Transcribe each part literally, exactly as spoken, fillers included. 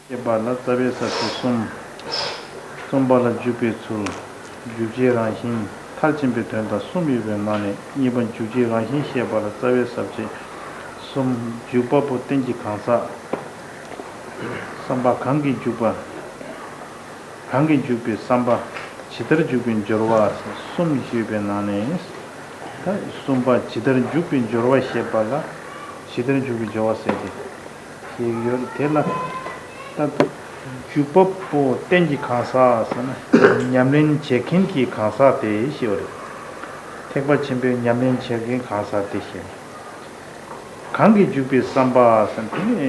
ཞེས་པ་ལ་རྩ་བའི་ས་བཅད་གསུམ། གསུམ་པ་ལ་འཇུག་པའི་ཚུལ། འཇུག་བྱེད་རང་བཞིན། མཐར་ཕྱིན་པའི་དོན་དང་གསུམ་ཡོད་པའི་ནང་ནས་གཉིས་པ་འཇུག་བྱེད་རང་བཞིན་ཞེས་པ་ལ་རྩ་བའི་ས་བཅད་གསུམ། འཇུག་པ་པོ་རྟེན་གྱི་གང་ཟག་བསམ་པ་གང་གིས་འཇུག་པ། གང་གིས་འཇུག་པའི་བསམ་པ། ཇི་ལྟར་འཇུག་པའི་སྦྱོར་བ་གསུམ་ཡོད་པའི་ནང་ནས། ད་གསུམ་པ་ཇི་ལྟར་འཇུག་པའི་སྦྱོར་བ་ཞེས་པ་ལ། ཇི་ལྟར་འཇུག་པའི་སྦྱོར་བ་ཟེར་ཏེ། ཞེས་ཡོད་དེ་ལ། ད་འཇུག་པ་པོ་རྟེན་གྱི་གང་ཟག་ཟེར་ན། ཉམས་ལེན་བྱེད་མཁན་གྱི་གང་ཟག་དེ་ཞེས་པ་རེད། ཐེག་པ་ཆེན་པོའི་ཉམས་ལེན་བྱེད་མཁན་གང་ཟག་དེ་ཞེས། གང་གིས་འཇུག་པའི་བསམ་པ་ཟེར་དེ་ནི་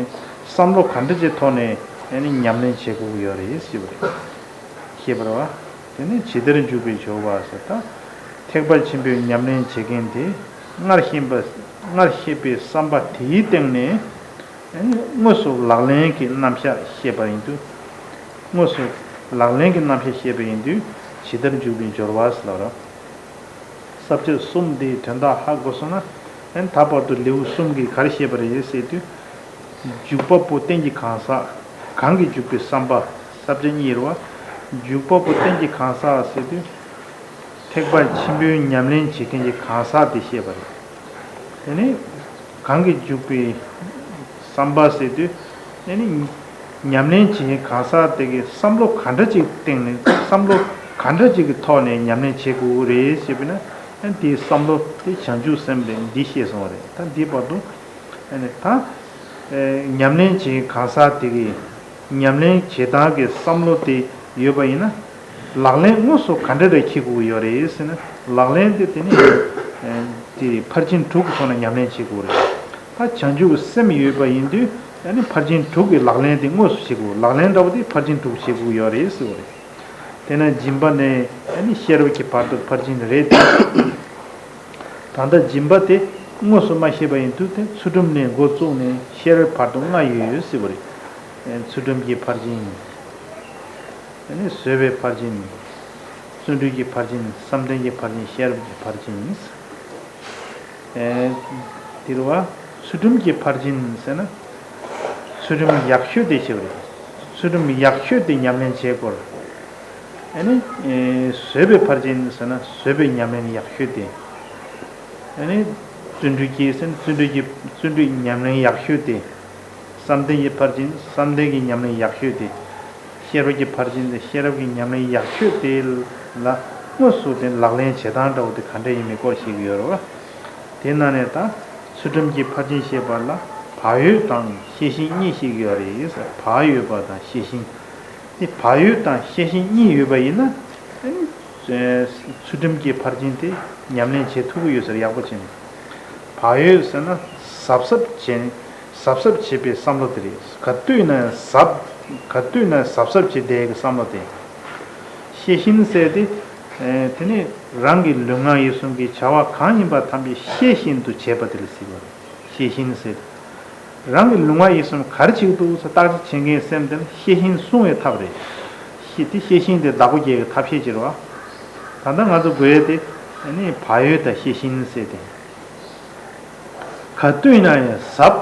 བསམ་བློ་ག་འདྲ་ཅིག་ཐོག་ནས་ཨ་ནི་ཉམས་ལེན་བྱེད་དགོས་ཀྱི་ཡོད་རེད་ཞེས་པ་རེད། ཤེས་པར་བ། དེ་ནི་ཇི་ལྟར་འཇུག་པའི་སྦྱོར་བ་ཟེར་ད། ཐེག་པ་ཆེན་པོའི་ཉམས་ལེན་བྱེད་མཁན་དེ་སྔར་བཤད་པ། སྔར་བཤད་པའི་བསམ་པ་དེའི་སྟེང་ནས་ཨ་ནི་དངོས་སུ་ལག་ལེན་གྱི་རྣམ་གཞག་བཤད་པ་ཡིན་དུས། དངོས་སུ་ལག་ལེན་གྱི་རྣམ་གཞག་བཤད་པ་ཡིན་དུས་ཇི་ལྟར་འཇུག་པའི་སྦྱོར་བ་ཟེར་ལབ་རོ། ས་བཅད་གསུམ་འདིའི་དོན་དག་ཧ་གོ་སོང་ན། ཨན་ད་བར་དུ་ལེའུ་གསུམ་གྱིས་ག་རེ་བཤད་པ་རེད་ཟེར་དུས། འཇུག་པ་པོ་རྟེན་གྱི་གང་ཟག་གང་གིས་འཇུག་པའི་བསམ་པ། ས་བཅད་གཉིས་རེད་བ། འཇུག་པ་པོ་རྟེན་གྱི་གང་ཟག་ཟེར་དུས། ཐེག་པ་ཆེན་པོའི་ཉམས་ལེན་བྱེད་མཁན་གྱི་གང་ཟག་དེ་བཤད་པ་རེད། དེ་ནི་གང་གིས་འཇུག་པའི་བསམ་པ་ཟེར་དུས། དེ་ནི་ཉམས་ལེན་བྱེད་མཁན་གང་ཟག་དེ་གི་བསམ་བློ་ག་འདྲ་ཅིག་སྟེང་ནས་བསམ་བློ་ག་འདྲ་ཅིག་གི་ཐོག་ནས་ཉམས་ལེན་བྱེད་དགོས་རེད་ཞེས་པ་ན། ཨན་དེའི་བསམ་བློ་དེ་བྱང་ཆུབ་སེམས་རེད་འདི་ཤེས་སོང་བ་རེད། ད་འདི་བར་དུ་ཨ་ནི་ད་ཨེ་ཉམས་ལེན་བྱེད་གང་ཟག་དེ་གི་ཉམས་ལེན་བྱེད་སྟངས་ཀྱི་བསམ་བློ་དེ་ཡོད་པ་ཡིན་ན། ལག་ལེན་དངོས་སུ་ག་འདྲ་རེ་འཁྱེར་དགོས་ཀྱི་ཡོད་རེད་ཟེར་ན། ལག་ལེན་དེ་དེ་ནི་ཨེ་དེ་ཕར་ཕྱིན་དྲུག་གི་ཐོག་ནས་ཉམས་ལེན་བྱེད་དགོས་རེད། ད་བྱང་ཆུབ་སེམས་ཡོད་པ་ཡིན་དུས་ཨ་ནི་ཕར་ཕྱིན་དྲུག་གི་ལག་ལེན་དེ་དངོས་སུ་བྱེད་དགོས། ལག་ལེན་འདྲ་བོ་དེ་ཕར་ཕྱིན་དྲུག་བྱེད་དགོས་ཀྱི་ཡོད་རེད་ཟེར་བ་རེད། དེས་ན་སྦྱིན་པ་ནས་ཨ་ནི་ཤེས་རབ་ཀྱི་བར་དུ་ཕར་ཕྱིན་རེད། ད་ལྟ་སྦྱིན་པ་དེ་དངོས་སུ་མ་ཤེས་པ་ཡིན་དུས་དེ་ཚུལ་ཁྲིམས་ནས་འགོ་བཙུགས་ནས་ཤེས་རབ་བར་དུ་ལྔ་ཡོད་ཡོད་ཟེར་བ་རེད། ཚུལ་ཁྲིམས་ཀྱི་ཕར་ཕྱིན། ཨ་ནི་བཟོད་པའི་ཕར་ཕྱིན། བརྩོན་འགྲུས་ཀྱི་ཕར་ཕྱིན། བསམ་གཏན་གྱི་ཕར་ཕྱིན། ཤེས་རབ་ཀྱི་ཕར་ཕྱིན། ཨེ། དེ་རུ་བ། ཚུལ་ཁྲིམས་ཀྱི་ཕར་ཕྱིན་ཟེར་ན། ཚུལ་ཁྲིམས་ཡག་ཤོས་དེ་ཞིག་རེད། ཚུལ་ཁྲིམས་ཡག་ཤོས་དེ་ཉམས་ལེན་བྱེད་དགོས། ཨ་ནི། ཨེ། བཟོད་པའི་ཕར་ཕྱིན་ཟེར་ན་བཟོད་པའི་ཉམས་ལེན་ཡག་ཤོས་དེ། ཨ་ནི། བརྩོན་འགྲུས་ཀྱི་ཟེར་ན་བརྩོན་འགྲུས་ཀྱི་བརྩོན་འགྲུས་ཉམས་ལེན་ཡག་ཤོས་དེ། བསམ་གཏན་གྱི་ཕར་ཕྱིན་བསམ་གཏན་གྱི་ཉམས་ལེན་ཡག་ཤོས་དེ། ཤེས་རབ་ཀྱི་ཕར་ཕྱིན་དེ་ཤེས་རབ་ཀྱི་ཉམས་ལེན་ཡག་ཤོས་དེ་ལ་དངོས་སུ་དེ་ལག་ལེན་བྱེད་སྟངས་འདྲ་བོ་དེ་ག་འདྲ་ཡིན་མིན་སྐོར་ཞིག་ཡོད་རེད་བ། དེ་ནང་ནས་ད་ཚུལ་ཁྲིམས་ཀྱི་ཕར་ཕྱིན་བཤད་པ་ལ་བག་ཡོད་དང་ཤེས་བཞིན་གཉིས་ཤིག་ཡོད་རེད། བག་ཡོད་པ་དང་ཤེས་བཞིན། དེ་བག་ཡོད་དང་ཤེས་བཞིན་གཉིས་ཡོད་པ་ཡིན་ན། ཚུལ་ཁྲིམས་ཀྱི་ཕར་ཕྱིན་དེ་ཉམས་ལེན་བྱེད་ཐུབ་ཀྱི་ཡོད་ཟེར་ཡག་པོ་བྱས་ནས། བག་ཡོད་ཟེར་ན་གཟབ་གཟབ་བྱས་ནས་གཟབ་གཟབ་བྱེད་པའི་བསམ་བློ་དེ་རེད། ག་དུས་ན་གཟབ། ག་དུས་ན་གཟབ་གཟབ་བྱེད་བསྡད་ཀྱི་བསམ་བློ་དེ། ཤེས་བཞིན་ཟེར་དེ། དེ་ནི་རང་གི་ལུས་ངག་ཡིད་གསུམ་གྱི་བྱ་བ་གང་ཡིན་པ་ཐམས་ཅད་ཤེས་བཞིན་དུ་བྱེད་པ་དེ་ལ་ཟེར་བ་རེད། ཤེས་བཞིན་ཟེར། རང་གི་ལུས་ངག་ཡིད་གསུམ་ག་རེ་བྱེད་ཀྱི་འདུག་ཟེར་བརྟག་དཔྱད་བྱེད་མཁན་སེམས་དེ་ལ་ཤེས་བཞིན་བསྲུང་བའི་ཐབས་རེད། ཤེས་དེ་ཤེས་བཞིན་དེ་བདག་པོ་རྒྱག་གི་ཐབས་ཤེས་བྱེད་རོགས། ད་ལྟ་ང་ཚོ་དགོས་ཡས་དེ་ནི་བག་ཡོད་དང་ཤེས་བཞིན་ཟེར་དེ། ག་དུས་ན་ཡང་གཟབ།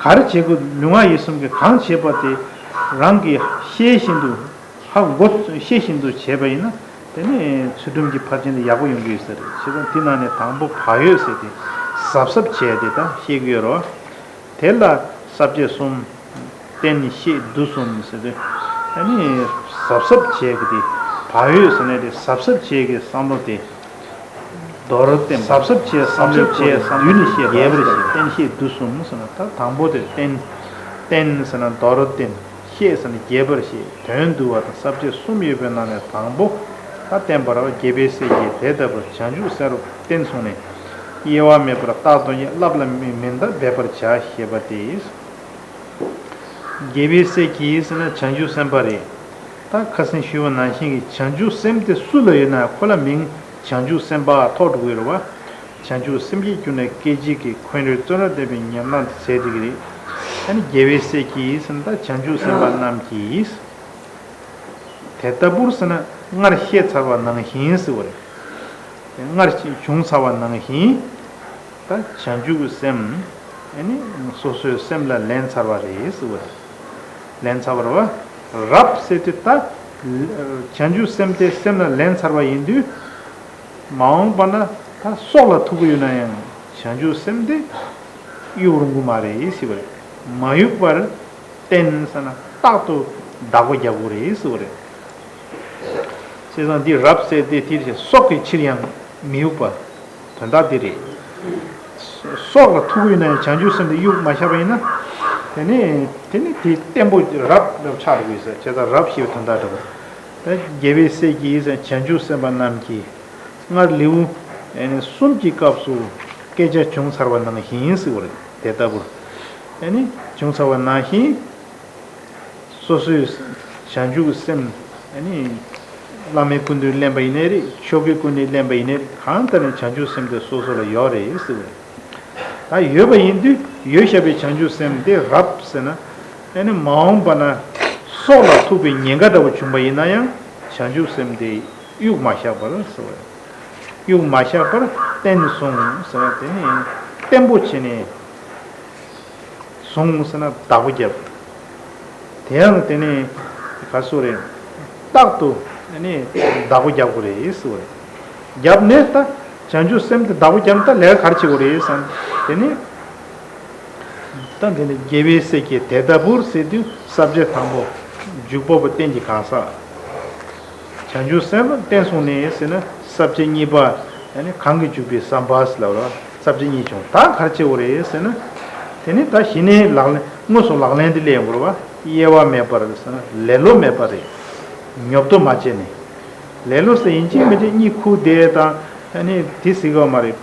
ག་རེ་བྱེད་དགོས་ལུས་ངག་ཡིད་གསུམ་གྱི་གང་བྱེད་པ་དེ་རང་གིས་ཤེས་བཞིན་དུ། ཧ་གོ་ཤེས་བཞིན་དུ་བྱས་པ་ཡིན་ན་དེ་ནི་ཚུལ་ཁྲིམས་ཀྱི་ཕར་ཕྱིན་དེ་ཡག་པོ་ཡོང་གི་ཡོད་ས་རེད། བྱས་ཙང་དེ་ནང་ནས་དང་པོ་བག་ཡོད་ཟེར་དེ་གཟབ་གཟབ་བྱས་ཏེ་ད་ཤེས་ཀྱི་ཡོད་རེད་བ། དེ་ལ་ས་བཅད་གསུམ། བསྟེན་བཤེས་བསྡུ་གསུམ་ཟེར་དུས། ཨ་ནི་གཟབ་གཟབ་བྱས་ཀྱི་དེ་བག་ཡོད་ཟེར་ནས་དེ་གཟབ་གཟབ་བྱས་ཀྱི་བསམ་བློ་དེ། མདོར་བསྟན་པ། གཟབ་གཟབ་བྱས་བསམ་བློ་བྱས་བསྡུས་ནས་བཤད་པ་རེད། བསྟེན་བཤེས་བསྡུ་གསུམ་ཟེར་ན་ད་དང་པོ་དེ་བསྟེན། བསྟེན་ཟེར་ན་མདོར་བསྟན། བཤེས་ཟེར་ན་རྒྱས་པར་བཤད། དོན་བསྡུ་བ་དང་ས་བཅད་གསུམ་ཡོད་པའི་ནང་ནས་དང་པོ། ད་བསྟན་པ་རེད་བ། རྒྱལ་པོའི་སྲས་ཀྱིས་དེ་ལྟ་བུར་བྱང་ཆུབ་སེམས་རབ་བསྟེན་གསུངས་ནས། གཡེལ་བ་མེད་པར་རྟག་ཏུ་གཉེར། བསླབ་ལ་མི་མིན་པར་འབད་པར་བྱ་ཞེས་པ་སྟེ། རྒྱལ་པོའི་སྲས་ཀྱིས་ཟེར་ན་བྱང་ཆུབ་སེམས་དཔའ་རེད། ད་ཁ་སང་ཞུས་པ་ནང་བཞིན་གྱི་བྱང་ཆུབ་སེམས་དེ་སུ་ལ་ཡོད་ན་ཁོ་ལ་མིང་བྱང་ཆུབ་སེམས་དཔའ་ཐོགས་འགྲོ་གི་རེད་བ། བྱང་ཆུབ་སེམས་བསྐྱེད་གྱུར་ནས་སྐད་ཅིག་གིས་འཁོན་འགྲོའི་བཙོན་རར་བསྡད་པའི་ཉམས་སྣང་དེ་ཟད་འགྲིག་གི་རེད། ཨ་ནི་རྒྱལ་བའི་སྲས་ཀྱིས་ཟེར་ན་ད་བྱང་ཆུབ་སེམས་དཔའ་རྣམས་ཀྱིས། དེ་ལྟ་བུར་ཟེར་ན་སྔར་བཤད་ཚར་བ་ནང་བཞིན་ཟེར་བ་རེད། སྔར་བྱུང་ཚར་བ་ནང་བཞིན། ད་བྱང་ཆུབ་ཀྱི་སེམས། ཨ་ནི་སོ་སོའི་སེམས་ལ་ལེན་ཚར་བ་རེད་ཟེར་བ་རེད། ལན་ཚར་བ་རེད་བ། རབ་ཟེར་དུས་ད་བྱང་ཆུབ་སེམས་དེ་སེམས་ལ་ལན་ཚར་བ་ཡིན་དུས། མ་འོངས་པ་ན་ད་སྲོག་ལ་ཐུག་གི་ཡོད་ན་ཡང་བྱང་ཆུབ་སེམས་དེ་གཡུག་རུང་གི་མ་རེད་ཟེར་བ་རེད། མ་གཡུག་པར་བསྟེན་ཟེར་ན་རྟག་ཏུ་བདག་པོ་རྒྱག་དགོས་རེད་ཟེར་བ་རེད། བྱས་ཙང་འདི་རབ་ཟེར་དེ་དེ་རེད། སྲོག་གི་ཕྱིར་ཡང་མི་གཡུག་པ། དོན་དག་འདི་རེད། སྲོག་ལ་ཐུག་གི་ཡོད་ན་ཡང་བྱང་ཆུབ་སེམས་དེ་གཡུག་མ་བཞག་པ་ཡིན་ན། དེ་ནི་དེ་ནི་དེ་བརྟན་པོ་རབ་རབ་ཆགས་འགྲོ་གི་ཟེར། བྱས་ཙང་རབ་ཞེས་པའི་དོན་དག་འདྲ་བོ། ད་རྒྱལ་བའི་སྲས་ཀྱིས་ཟེར། བྱང་ཆུབ་སེམས་དཔའ་རྣམས་ཀྱིས་སྔར་ལེའུ་ཨེ་ནི་གསུམ་གྱི་སྐབས་སུ་སྐད་ཆ་བྱུང་ཚར་བ་ནང་བཞིན་ཟེར་བ་རེད། དེ་ལྟ་བུར་ཨེ་ནི་བྱུང་ཚར་བ་ནང་བཞིན། སོ་སོའི་བྱང་ཆུབ་སེམས་ཨ་ནི་བླ་མའི་སྐུ་མདུན་ལེན་པ་ཡིན་ནའི་རེད། ཆོས་སྐུའི་སྐུ་མདུན་ལེན་པ་ཡིན་ནའི་རེད། གང་ལྟར་ནས་བྱང་ཆུབ་སེམས་དེ་སོ་སོ་ལ་ཡོད་རེད་ཟེར་བ་རེད། ད་ཡོད་པ་ཡིན་དུས་ཡོད་བཞག་པའི་བྱང་ཆུབ་སེམས་དེ་རབ་ཟེར་ན། ཨ་ནི་མ་འོངས་པ་ན་སྲོག་ལ་ཐུག་པའི་ཉེན་ཁ་འདྲ་བོ་བྱུང་པ་ཡིན་ན་ཡང་བྱང་ཆུབ་སེམས་དེ་གཡུག་མ་བཞག་པར་ཟེར་བ་རེད། གཡུག་མ་བཞག་པར་བརྟན་བཟུང་ཟེར་བ་དེ་ནི་བརྟན་པོ་བྱས་ནས། བཟུང་ཟེར་ན་བདག་པོ་རྒྱབ། དེ་ཡང་དེ་ནི་ག་སུ་རེད། རྟག་ཏུ་ནི་བདག་པོ་རྒྱབ་དགོས་རེད་ཟེར་བ་རེད། རྒྱབ་ནས་ད་བྱང་ཆུབ་སེམས་དེ་བདག་པོ་རྒྱབ་ན་ད་ལས་ཀ་ག་རེ་བྱེད་དགོས་རེད་ཟེར་ན། དེ་ནི་ད་དེ་ནི་རྒྱལ་བའི་སྲས་ཀྱིས་དེ་ལྟ་བུར་ཟེར་དུས་ས་བཅད་དང་པོ། འཇུག་པ་པོ་རྟེན་གྱི་གང་ཟག་བྱང་ཆུབ་སེམས་ལ་བརྟན་སོང་ནས་ཟེར་ན་ས་བཅད་གཉིས་པ། ཡང་ན་གང་གིས་འཇུག་པའི་བསམ་པ་ཟེར་ལབ་ར། ས་བཅད་གཉིས་བྱུང་། ད་ག་རེ་བྱེད་དགོས་རེད་ཟེར་ན། དེ་ནི་ད་གཞི་ནས་ལག་ལེན་དངོས་སུ་ལག་ལེན་དེ་ལས་ཡོང་དགོས་རེད་བ། དབྱེ་བ་མེད་པར་ཟེར་ན་ལེ་ལོ་མེད་པ་རེད། ཉོབ་ཏོ་མ་བྱས་ནས། ལེ་ལོ་ཟེར་ཡིན་གཅིག་མིན་གཅིག་གཉིད་ཁུག་བསྡད་དང་ཨ་ནི་དེ་ཟེར་གི་མ་རེད།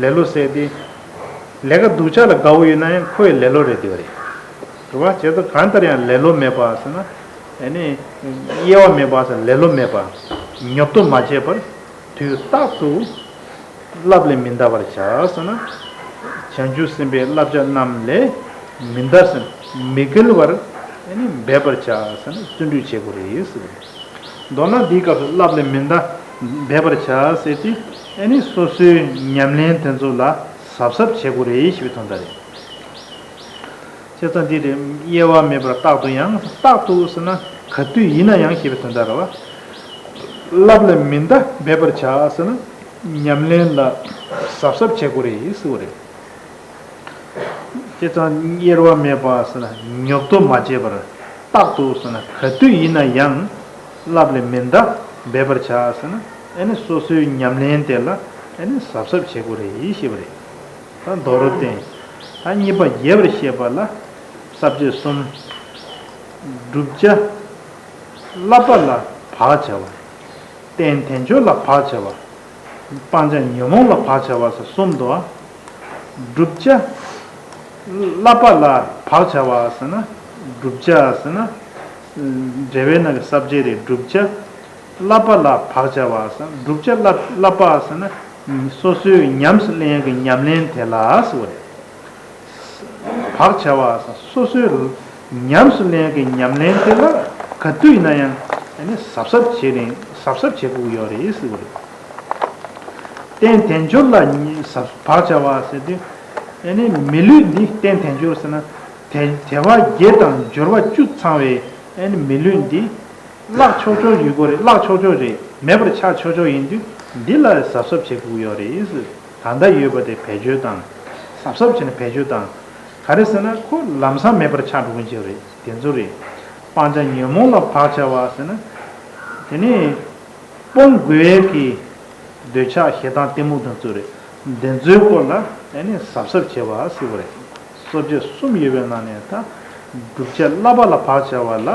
ལེ་ལོ་ཟེར་དེ། ལས་ཀ་སྡུག་ཅག་ལ་དགའ་བོ་ཡོད་ན་ཡང་ཁོ་ཡི་ལེ་ལོ་རེད་དེ་བ་རེད། རེད་བ། བྱས་ཙང་གང་ལྟར་ཡང་ལེ་ལོ་མེད་པ་ཟེར་ན། ཨ་ནི། དབྱེ་བ་མེད་པ་ཟེར་ལེ་ལོ་མེད་པ། ཉོབ་ཏོ་མ་བྱས་པར། དུས་རྟག་ཏུ། བསླབ་ལས་མི་འདའ་བར་བྱ་ཟེར་ན། བྱང་ཆུབ་སེམས་དཔའི་བསླབ་བྱ་རྣམས་ལས་མི་འདའ་ཟེར་ན། མི་འགལ་བར་ཨ་ནི་འབད་པར་བྱ་ཟེར་ན་བརྩོན་འགྲུས་བྱེད་དགོས་རེད་ཟེར་བ་རེད། མདོར་ན་འདིའི་སྐབས་སུ་བསླབ་ལས་མི་འདའ་འབད་པར་བྱ་ཟེར་ཏེ། ཨ་ནི་སོ་སོའི་ཉམས་ལེན་དེ་ཚོ་ལ་གཟབ་གཟབ་བྱེད་དགོས་རེད་ཞེས་པའི་དོན་དག་རེད། བྱས་ཙང་འདི་རེད། དབྱེ་བ་མེད་པར་རྟག་ཏུ་ཡང་། རྟག་ཏུ་ཟེར་ན་ག་དུས་ཡིན་ན་ཡང་ཞེས་པའི་དོན་དག་རེད་བ། བསླབ་ལས་མི་འདའ་འབད་པར་བྱ་ཟེར་ན་ཉམས་ལེན་ལ་གཟབ་གཟབ་བྱེད་དགོས་རེད་ཟེར་བ་རེད། བྱས་ཙང་དབྱེ་བ་མེད་པ་ཟེར་ན་ཉོབ་ཏོ་མ་བྱས་པར། རྟག་ཏུ་ཟེར་ན་ག་དུས་ཡིན་ན་ཡང་། བསླབ་ལས་མི་འདའ་འབད་པར་བྱ་ཟེར་ན་ཨ་ནི་སོ་སོའི་ཉམས་ལེན་དེ་ལ་ཨ་ནི་གཟབ་གཟབ་བྱེད་དགོས་རེད་ཞེས་པ་རེད། ད་མདོར་བསྟན། ད་གཉིས་པ་རྒྱས་པར་བཤད་པ་ལ། ས་བཅད་གསུམ། བསྒྲུབ་བྱ་བསླབ་པ་ལ་བག་བྱ་བ། རྟེན་དལ་འབྱོར་ལ་བག་བྱ་བ། སྤང་བྱ་ཉོན་མོངས་ལ་བག་བྱ་བ་ཟེར་གསུམ་འདུག་ཨ། བསྒྲུབ་བྱ་བསླབ་པ་ལ་བག་བྱ་བ་ཟེར་ན། བསྒྲུབ་བྱ་ཟེར་ན། འགྲེལ་པའི་ནང་གི་ས་བཅད་རེད། བསྒྲུབ་བྱ་བསླབ་པ་ལ་བག་བྱ་བ་ཟེར་ན། བསྒྲུབ་བྱ་བསླབ་བསླབ་པ་ཟེར་ན། སོ་སོའི་ཉམས་སུ་ལེན་གྱི་ཉམས་ལེན་དེ་ལ་ཟེར་བ་རེད། བག་བྱ་བ་ཟེར་སོ་སོའི་ཉམས་སུ་ལེན་གྱི་ཉམས་ལེན་དེ་ལ་ག་དུས་ཡིན་ན་ཡང་ཨ་ནི་གཟབ་གཟབ་བྱེད་རིང་གཟབ་གཟབ་བྱེད་དགོས་ཡོད་རེད་ཟེར་བ་རེད། རྟེན་དལ་འབྱོར་ལ་ཉི་གཟབ་བག་བྱ་བ་ཟེར་དུས་ཨ་ནི་མི་ལུས་འདི། རྟེན་དལ་འབྱོར་ཟེར་ན་དལ་དལ་བ་བརྒྱད་དང་འབྱོར་བ་བཅུ་ཚང་བའི་ཨ་ནི་མི་ལུས་འདི། བརླག་ཆོག་ཆོག་ཡོད་དགོས་རེད། བརླག་ཆོག་ཆོག་རེད། མེད་པར་ཆགས་ཆོག་ཆོག་ཡིན་དུས་འདི་ལ་གཟབ་གཟབ་བྱེད་དགོས་ཡོད་རེད། ད་ལྟ་ཡོད་པ་དེ་བེད་སྤྱོད་དང་། གཟབ་གཟབ་བྱས་ནས་བེད་སྤྱོད་དང་། ག་རེ་ཟེར་ན་ཁོ་ལམ་སང་མེད་པར་ཆགས་འགྲོ་གི་ཡོད་རེད། དེ་ཚོ་རེད། སྤང་བྱ་ཉོན་མོངས་ལ་བག་བྱ་བ་ཟེར་ན། དེ་ནི། སྤོང་དགོས་ཀྱི་འདོད་ཆགས་ཞེ་སྡང་གཏི་མུག་དེ་ཚོ་རེད། དེ་ཚོའི་སྐོར་ལ་ཨ་ནི་གཟབ་གཟབ་བྱེད་པ་ཟེར་བ་རེད། ས་བཅད་གསུམ་ཡོད་པའི་ནང་ནས་ད་བསྒྲུབ་བྱ་བསླབ་པ་ལ་བག་བྱ་བ་ལ་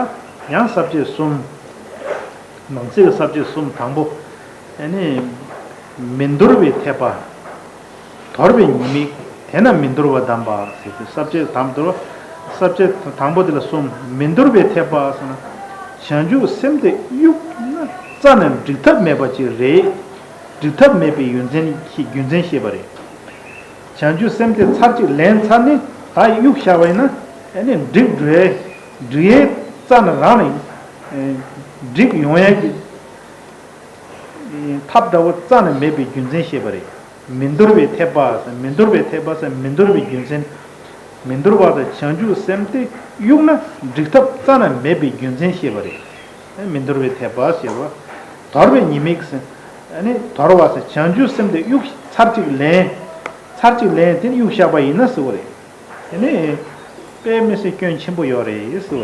ཡང་ས་བཅད་གསུམ། ནང་གསེས་ཀྱི་ས་བཅད་གསུམ། དང་པོ། ཨ་ནི། མི་འདོར་བའི་འཐད་པ། དོར་བའི་ཉེས་དམིགས། དེས་ན་མི་འདོར་བ་བསྡམས་པ་ཟེར་ཏེ་ས་བཅད་དང་པོ། ས་བཅད་དང་པོ་དེ་ལ་གསུམ། མི་འདོར་བའི་འཐད་པ་ཟེར་ན། བྱང་ཆུབ་སེམས་དེ་གཡུག་ན་རྩ་ནས་འགྲིག་ཐབས་མེད་པ་ཅིག་རེད། འགྲིག་ཐབས་མེད་པའི་ཡོན་ཏན་ཞིག་རྒྱུ་མཚན་བཤད་པ་རེད། བྱང་ཆུབ་སེམས་དེ་ཚར་གཅིག་ལེན་ཚར་ནས་ད་གཡུག་བཞག་པ་ཡིན་ན་ཨ་ནི་འགྲིག་འགྲོ་ཡས། འགྲིག་ཡས་རྩ་ནས་རང་ལ་འགྲིག་ཡོང་ཡས་ཀྱི་ཐབས་འདྲ་བོ་རྩ་ནས་མེད་པའི་རྒྱུ་མཚན་བཤད་པ་རེད། མི་འདོར་བའི་འཐད་པ་ཟེར། མི་འདོར་བའི་འཐད་པ་ཟེར། མི་འདོར་བའི་རྒྱུ་མཚན། མི་འདོར་བ་དང་བྱང་ཆུབ་སེམས་དེ་གཡུགས་ན་འགྲིག་ཐབས་རྩ་ནས་མེད་པའི་རྒྱུ་མཚན་བཤད་པ་རེད། མི་འདོར་བའི་དད་པ་ཞེས་པ། དོར་བའི་ཉེས་དམིགས་ཟེར། ཨ་ནི་དོར་བ་ཟེར་བྱང་ཆུབ་སེམས་དེ་གཡུགས་ཚར་གཅིག་ལེན། ཚར་གཅིག་ལེན་དེ་གཡུགས་བཞག་པ་ཡིན་ན་ཟེར་བ་རེད། དེ་ནི་དཔེ་མི་སྲིད་སྐྱོན་ཆེན་པོ་ཡོད་རེད་ཟེར་བ་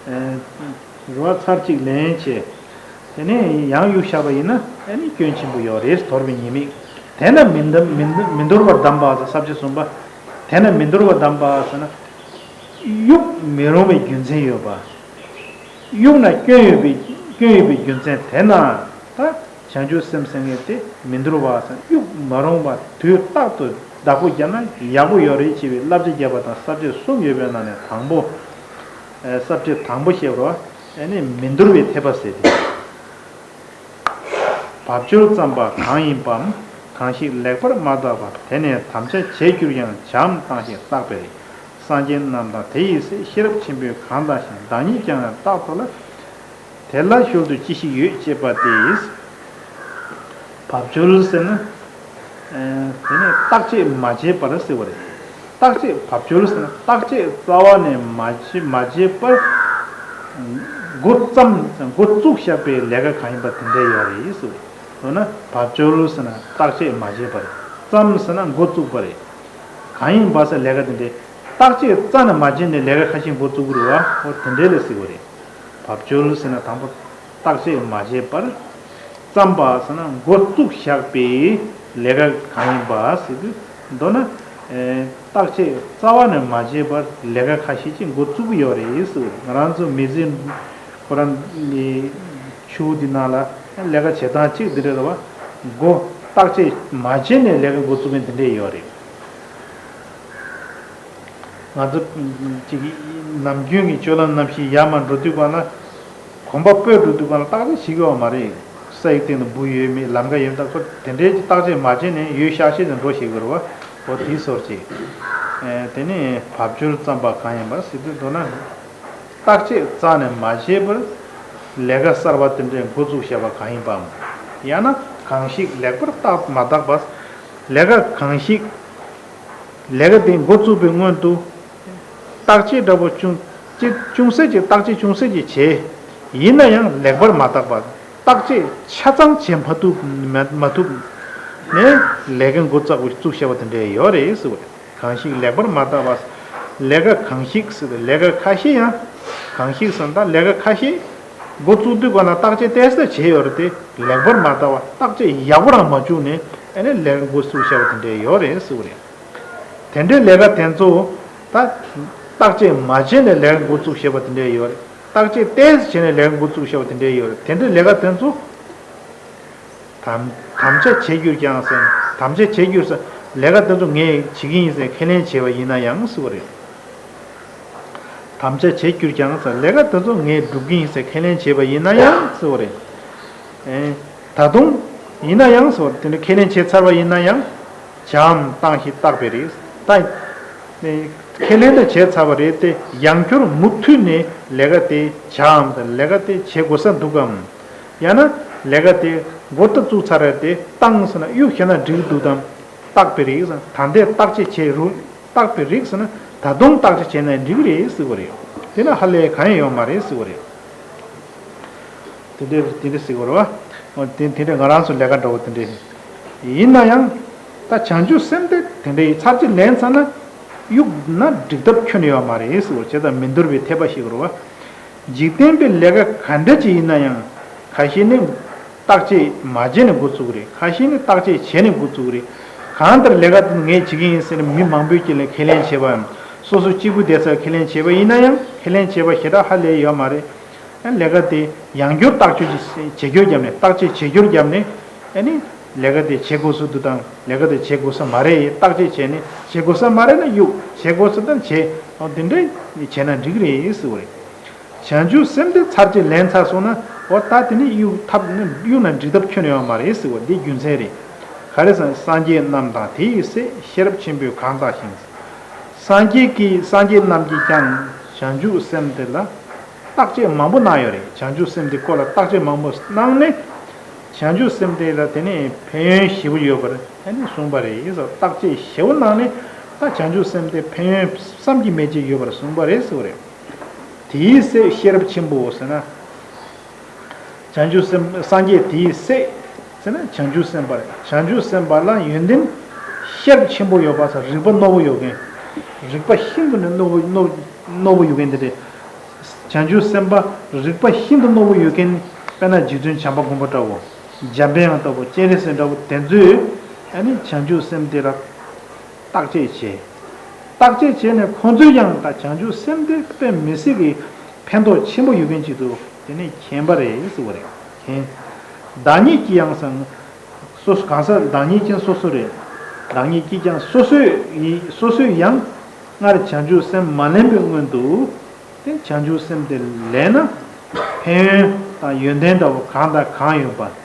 རེད། རུ་བ་ཚར་གཅིག་ལེན་བྱས། དེ་ནས་ཡང་གཡུག་བཞག་པ་ཡིན་ན་ཨ་ནི་སྐྱོན་ཆེན་པོ་ཡོད་རེད། དོར་བའི་ཉེས་དམིགས། དེས་ན་མི་འདམ་མི་འདམ་མི་འདོར་བར་གདམས་པ་ཟེར་ས་བཅད་གསུམ་པ། དེས་ན་མི་འདོར་བར་གདམས་པ་ཟེར་ན། གཡུག་མི་རུང་བའི་རྒྱུ་མཚན་ཡོད་པ། གཡུག་ན་སྐྱོན་ཡོད་པའི་སྐྱོན་ཡོད་པའི་རྒྱུ་མཚན་དེས་ན། ད་བྱང་ཆུབ་སེམས་ཟེར་མཁན་དེ་མི་འདོར་བ་ཟེར་གཡུག་མ་རུང་བ་དུས་རྟག་ཏུ་བདག་པོ་བརྒྱབ་ན་ཡག་པོ་ཡོད་རེད་ཅེས་པའི་བསླབ་བྱ་བརྒྱབ་པ་དང་ས་བཅད་གསུམ་ཡོད་པའི་ནང་ནས་དང་པོ། ས་བཅད་དང་པོ་བཤད་པར་ཨ་ནི་མི་འདོར་བའི་ཐེག་པ་ཟེར་ཏེ། བབ་ཅོལ་ཙམ་པ་གང་ཡིན་པའམ། གང་ཞིག་ལེགས་པར་མ་བརྟགས་པར་དེ་ནས་དམ་བཅའ་བྱས་གྱུར་ཀྱང་བྱའམ་བཏང་ཞིང་བརྟག་པས་རེད། སངས་རྒྱས་རྣམས་དང་དེ་ཡི་སྲས་ཤེས་རབ་ཆེན་པོས་གང་བཏང་ཞིང་བདག་ཉིད་ཀྱང་ཡང་བརྟགས་ཐུབ་ལ། དེ་ལ་ཤུལ་དུ་ཅི་ཞིག་ཡོད་ཅེས་པ་སྟེ། བབ་ཅོལ་ཟེར་ན། དེ་ནས་བརྟག་དཔྱད་མ་བྱས་པར་ཟེར་བ་རེད། བརྟག་དཔྱད་བབ་ཅོལ་ཟེར་ན་བརྟག་དཔྱད་རྩ་བ་ནས་མ་བྱས་མ་བྱས་པར། འགོ་བརྩམས་འགོ་བཙུགས་བཞག་པའི་ལས་ཀ་གང་ཡིན་པ་དེ་འདྲ་ཡོད་རེད་ཟེར་བ་རེད། འོ་ན་བབ་ཅོལ་ཟེར་ན་བརྟག་དཔྱད་མ་བྱས་པར། བརྩམས་ཟེར་ན་འགོ་བཙུགས་པ་རེད། གང་ཡིན་པ་ཟེར་ལས་ཀ་དེ་འདྲའི་བརྟག་དཔྱད་རྩ་ནས་མ་བྱས་ནས་ལས་ཀ་ཁ་ཤས་འགོ་བཙུགས་ཀྱི་རེད་བ། འོ་དེ་འདྲའི་ལ་ཟེར་བ་རེད། བབ་ཅོལ་ཟེར་ན་དང་པོ་བརྟག་དཔྱད་མ་བྱས་པར། བརྩམས་པ་ཟེར་ན་འགོ་བཙུགས་བཞག་པའི་ལས་ཀ་གང་ཡིན་པ་ཟེར་དུས་མདོར་ན། བརྟག་དཔྱད་རྩ་བ་ནས་མ་བྱས་པར་ལས་ཀ་ཁ་ཤས་ཅིག་འགོ་བཙུགས་ཀྱི་ཡོད་རེད་ཟེར་བ་རེད། ང་རང་ཚོ་མི་ཚེ་ཁོ་རང་གི་ཆུ་འདི་ནང་ལ་ལས་ཀ་བྱེད་སྟངས་གཅིག་འདི་འདྲ་རེད་བ། འགོ་བརྟག་དཔྱད་མ་བྱས་ནས་ལས་ཀ་འགོ་བཙུགས་མཁན་འདི་འདྲས་ཡོད་རེད། ང་ཚོ་ཅིག་ནམ་རྒྱུན་གྱི་སྤྱོད་ལམ་ནང་བཞིན་ཡར་མར་འགྲོ་དུས་སྒང་ལ། གོམ་པ་སྤོས་འགྲོ་དུས་སྒང་ལ་བརྟག་དཔྱད་བྱེད་ཀྱི་ཡོད་མ་རེད། ས་ཡི་སྟེང་དུ་འབུ་ཡོད་མེད་ལམ་ཁ་ཡོད་མེད་ཁོ་དེ་འདྲའི་བརྟག་དཔྱད་མ་བྱས་ནས་ཡོད་ཤག་ཤེས་ནས་འགྲོ་ཤེས་དགོས་རེད་བ། འོ་དེའི་སོར་ཅིག་དེ་ནས་བབ་ཅོལ་ཙམ་པ་གང་ཡིན་པ་ཟེར་དུས་མདོར་ན། བརྟག་དཔྱད་རྩ་ནས་མ་བྱས་པར། ལས་ཀ་གསར་པ་དེ་འདྲའི་འགོ་བཙུགས་བཞག་པ་གང་ཡིན་པའམ། ཡང་ན་གང་ཞིག་ལེགས་པར་བརྟག་མ་བརྟགས་པ། ལས་ཀ་གང་ཞིག་ལས་ཀ་དེ་འགོ་བཙུགས་པའི་སྔོན་དུ། བརྟག་དཔྱད་འདྲ་པོ་ཅུང་ཅི་ཅུང་ཟད་ཅིག་བརྟག་དཔྱད་ཅུང་ཟད་ཅིག་བྱས། ཡིན་ན་ཡང་ལེགས་པར་མ་བརྟགས་པ། བརྟག་དཔྱད་ཆ་ཚང་བྱེད་མ་ཐུབ་མ་མ་ཐུབ་ནས་ལས་ཀ་འགོ་བཙུགས་བཙུགས་བཞག་པ་དེ་འདྲ་ཡོད་རེད་ཟེར་བ་རེད། གང་ཞིག་ལེགས་པར་མ་བརྟགས་པ། ལས་ཀ་གང་ཞིག་ཟེར་ཏེ་ལས་ཀ་ཁ་ཤས་ཡང་། གང་ཞིག་ཟེར་ན་ད་ལས་ཀ་ཁ་ཤས་འགོ་བཙུགས་དུས་སྒང་ལ་བརྟག་དཔྱད་ཏོག་ཙམ་བྱས་ཡོད་རེད་དེ་ལེགས་པར་མ་བརྟགས་པ་བརྟག་དཔྱད་ཡག་པོ་རང་མ་བྱུང་ནས་ཨ་ནི་ལས་ཀ་འགོ་བཙུགས་བཞག་པ་དེ་འདྲ་ཡོད་རེད་ཟེར་བ་རེད། དེ་འདྲའི་ལས་ཀ་དེ་ཚོ་ད་བརྟག་དཔྱད་མ་བྱས་ནས་ལས་ཀ་འགོ་བཙུགས་བཞག་པ་དེ་འདྲ་ཡོད་རེད། བརྟག་དཔྱད་ཏོག་ཙམ་བྱས་ནས་ལས་ཀ་འགོ་བཙུགས་བཞག་པ་དེ་འདྲ་ཡོད་རེད། དེ་འདྲའི་ལས་ཀ་དེ་ཚོ། དམ་དམ་བཅའ་བྱས་གྱུར་ཀྱང་ཟེར། དམ་བཅའ་བྱས་གྱུར་ཟེར། ལས་ཀ་དེ་ཚོ་ངས་བྱེད་ཀྱི་ཡིན་ཟེར་ཁས་ལེན་བྱས་པ་ཡིན་ན་ཡང་ཟེར་བ་རེད། དམ་བཅའ་བྱས་གྱུར་ཀྱང་ཟེར། ལས་ཀ་དེ་ཚོ་ངས་སྒྲུབ་ཀྱི་ཡིན་ཟེར་ཁས་ལེན་བྱས་པ་ཡིན་ན་ཡང་ཟེར་བ་རེད། ཨེ། ད་དུང་། ཡིན་ན་ཡང་ཟེར་བ་རེད། དེ་འདྲ་ཁས་ལེན་བྱས་ཚར་བ་ཡིན་ན་ཡང་། བྱའམ་བཏང་ཞིང་བརྟག་པས་རེད། ད། ཁས་ལེན་དེ་བྱས་ཚར་བ་རེད་དེ་ཡང་བསྐྱར་མུ་མཐུད་ནས་ལས་ཀ་དེ་བྱའམ་དང་ལས་ཀ་དེ་བྱེད་དགོས་ས་འདུག་གམ། ཡང་ན་ལས་ཀ་དེ་འགོ་ད་བཙུགས་ཚར་རེད་དེ་བཏང་ཟེར་ན་གཡུག་བྱས་ན་འགྲིག་འདུག་དམ། བརྟག་པའི་རིགས་ཟེར་ན་ད་ལྟའི་བརྟག་དཔྱད་བྱས་རུང་བརྟག་པའི་རིགས་ཟེར་ན་ད་དུང་བརྟག་དཔྱད་བྱས་ན་འགྲིག་རེད་ཟེར་བ་རེད། དེ་ལ་ཧ་ལས་གང་ཡང་ཡོད་མ་རེད་ཟེར་བ་རེད། དེ་འདྲ་དེ་འདྲ་ཟེར་དགོས་རེད་བ། དེ་དེ་འདྲ་ང་རང་ཚོ་ལས་ཀ་འདྲ་བོ་དེ་འདྲ་རེད། ཡིན་ན་ཡང་། ད་བྱང་ཆུབ་སེམས་དེ་དེ་འདྲ་ཡིན་ཚར་གཅིག་ལེན་ཚར་ན། གཡུག་ན་འགྲིག་ཐབས་ཁྱོན་ནས་ཡོད་མ་རེད་ཟེར་བ་བྱས་ཙང་མི་འདོར་བའི་ཐེག་པ་ཞིག་རེད་བ། འཇིག་རྟེན་པའི་ལས་ཀ་ག་འདྲ་ཅིག་ཡིན་ན་ཡང་། ཁ་ཤས་ནི། བརྟག་དཔྱད་མ་བྱས་ནས་འགོ་བཙུགས་རེད། ཁ་ཤས་ནི་བརྟག་དཔྱད་བྱས་ནས་འགོ་བཙུགས་རེད། གང་ལྟར་ལས་ཀ་དེ་ངས་བྱེད་ཀྱི་ཡིན་ཟེར་ནས་མི་མང་པོའི་དཀྱིལ་ལ་ཁས་ལེན་བྱས་པའམ། སོ་སོ་གཅིག་པུ་བསྡད་སར་ཁས་ལེན་བྱས་པ་ཡིན་ན་ཡང་ཁས་ལེན་བྱས་པ་ཞེ་དྲག་ཧ་ལས་ཡོད་མ་རེད། ལས་ཀ་དེ་ཡང་བསྐྱར་བརྟག་དཔྱད་བྱེད་སྐྱོར་བརྒྱབ་ནས་བརྟག་དཔྱད་བྱེད་སྐྱོར་བརྒྱབ་ནས་ཨ་ནི་ལས་ཀ་དེ་བྱེད་དགོས་སུ་འདུག་དང་ལས་ཀ་དེ་བྱེད་དགོས་ས་མ་རེད་བརྟག་དཔྱད་བྱས་ནས་བྱེད་དགོས་ས་མ་རེད་ན་གཡུག་བྱེད་དགོས་ས་དང་བྱེད་འོ་དེ་འདྲ་བྱས་ན་འགྲིག་རེད་ཟེར་བ་རེད། བྱང་ཆུབ་སེམས་དེ་ཚར་གཅིག་ལེན་ཚར་སོང་ན་འོ་ད་དེ་ནི་གཡུག་ཐབས་ནི་གཡུག་ན་འགྲིག་ཐབས་ཁྱོན་ནས་ཡོད་མ་རེད་ཟེར་བ་འདི་རྒྱུ་མཚན་རེད། ག་རེ་ཟེར་ན་སངས་རྒྱས་རྣམས་དང་དེ་ཡི་སྲས་ཤེས་རབ་ཆེན་པོས་གང་བརྟགས་ཤིང་། སངས་རྒྱས་ཀྱིས་སངས་རྒྱས་རྣམས་ཀྱིས་ཀྱང་བྱང་ཆུབ་སེམས་དེ་ལ་བརྟག་དཔྱད་མང་པོ་གནང་ཡོད་རེད། བྱང་ཆུབ་སེམས་དེ་སྐོར་ལ་བརྟག་དཔྱད་མང་པོ་གནང་ནས་ བྱང་ཆུབ་སེམས་དེ་ལ་དེ་ནས་ཕན་ཡོན་ཞེ་པོ་ཡོད་པར་ཨ་ནི་གསུངས་པ་རེད་ཟེར། བརྟག་དཔྱད་ཞེ་པོ་གནང་ནས་ད་བྱང་ཆུབ་སེམས་དེ་ཕན་ཡོན་བསམ་གྱིས་མི་ཁྱབ་ཡོད་པར་གསུངས་པ་རེད་ཟེར་བ་རེད། དེའི་སྲས་ཤེས་རབ་ཆེན་པོ་ཟེར་ན། བྱང་ཆུབ་སེམས། སངས་རྒྱས་དེའི་སྲས་ཟེར་ན་བྱང་ཆུབ་སེམས་དཔའ་རེད། བྱང་ཆུབ་སེམས་དཔའ་ལ་ཡོན་ཏན་ཤེས་རབ་ཆེན་པོ་ཡོད་པ་ཟེར། རིག་པ་རྣོ་པོ་ཡོད་མཁན། རིག་པ་ཤིན་ཏུ་ནས་རྣོ་པོ་རྣོ་རྣོ་པོ་ཡོད་མཁན་དེ་རེད། བྱང་ཆུབ་སེམས་དཔའ་རིག་པ་ཤིན་ཏུ་རྣོ་པོ་ཡོད་མཁན། དཔེར་ན་རྗེ་བཙུན་བྱམས་པ་མགོན་པོ་འདྲ་བོ། འཇམ་པའི་དབྱངས་ལྟ་བུ། སྤྱན་རས་གཟིགས་འདྲ་བོ་དེ་ཚོས་ཨ་ནི་བྱང་ཆུབ་སེམས་དེ་ལ་བརྟག་དཔྱད་བྱས། བརྟག་དཔྱད་བྱས་ནས་ཁོང་ཚོས་ཀྱང་ད་བྱང་ཆུབ་སེམས་དེ་དཔེ་མི་སྲིད་ཀྱི་ཕན་ཐོགས་ཆེན་པོ་ཡོད་མཁན་ཅིག་ཏུ་དེ་ནས་མཁྱེན་པ་རེད་ཟེར་བ་རེད། མཁྱེན། བདག་ཉིད་ཀྱིས་ཡང་ཟེར། སོ་སོ་གང་ཟག་བདག་ཉིད་ཀྱང་སོ་སོ་རེད། བདག་ཉིད་ཀྱིས་ཀྱང་སོ་སོའི་ཡི་སོ་སོས་ཡང་སྔར་བྱང་ཆུབ་སེམས་མ་ལེན་པའི་སྔོན་དུ། དེ་བྱང་ཆུབ་སེམས་དེ་ལེན་ན་ཕན་ཡོན་དང་ཡོན་ཏན་འདྲ་བོ་གང་དང་གང་ཡོད་པ།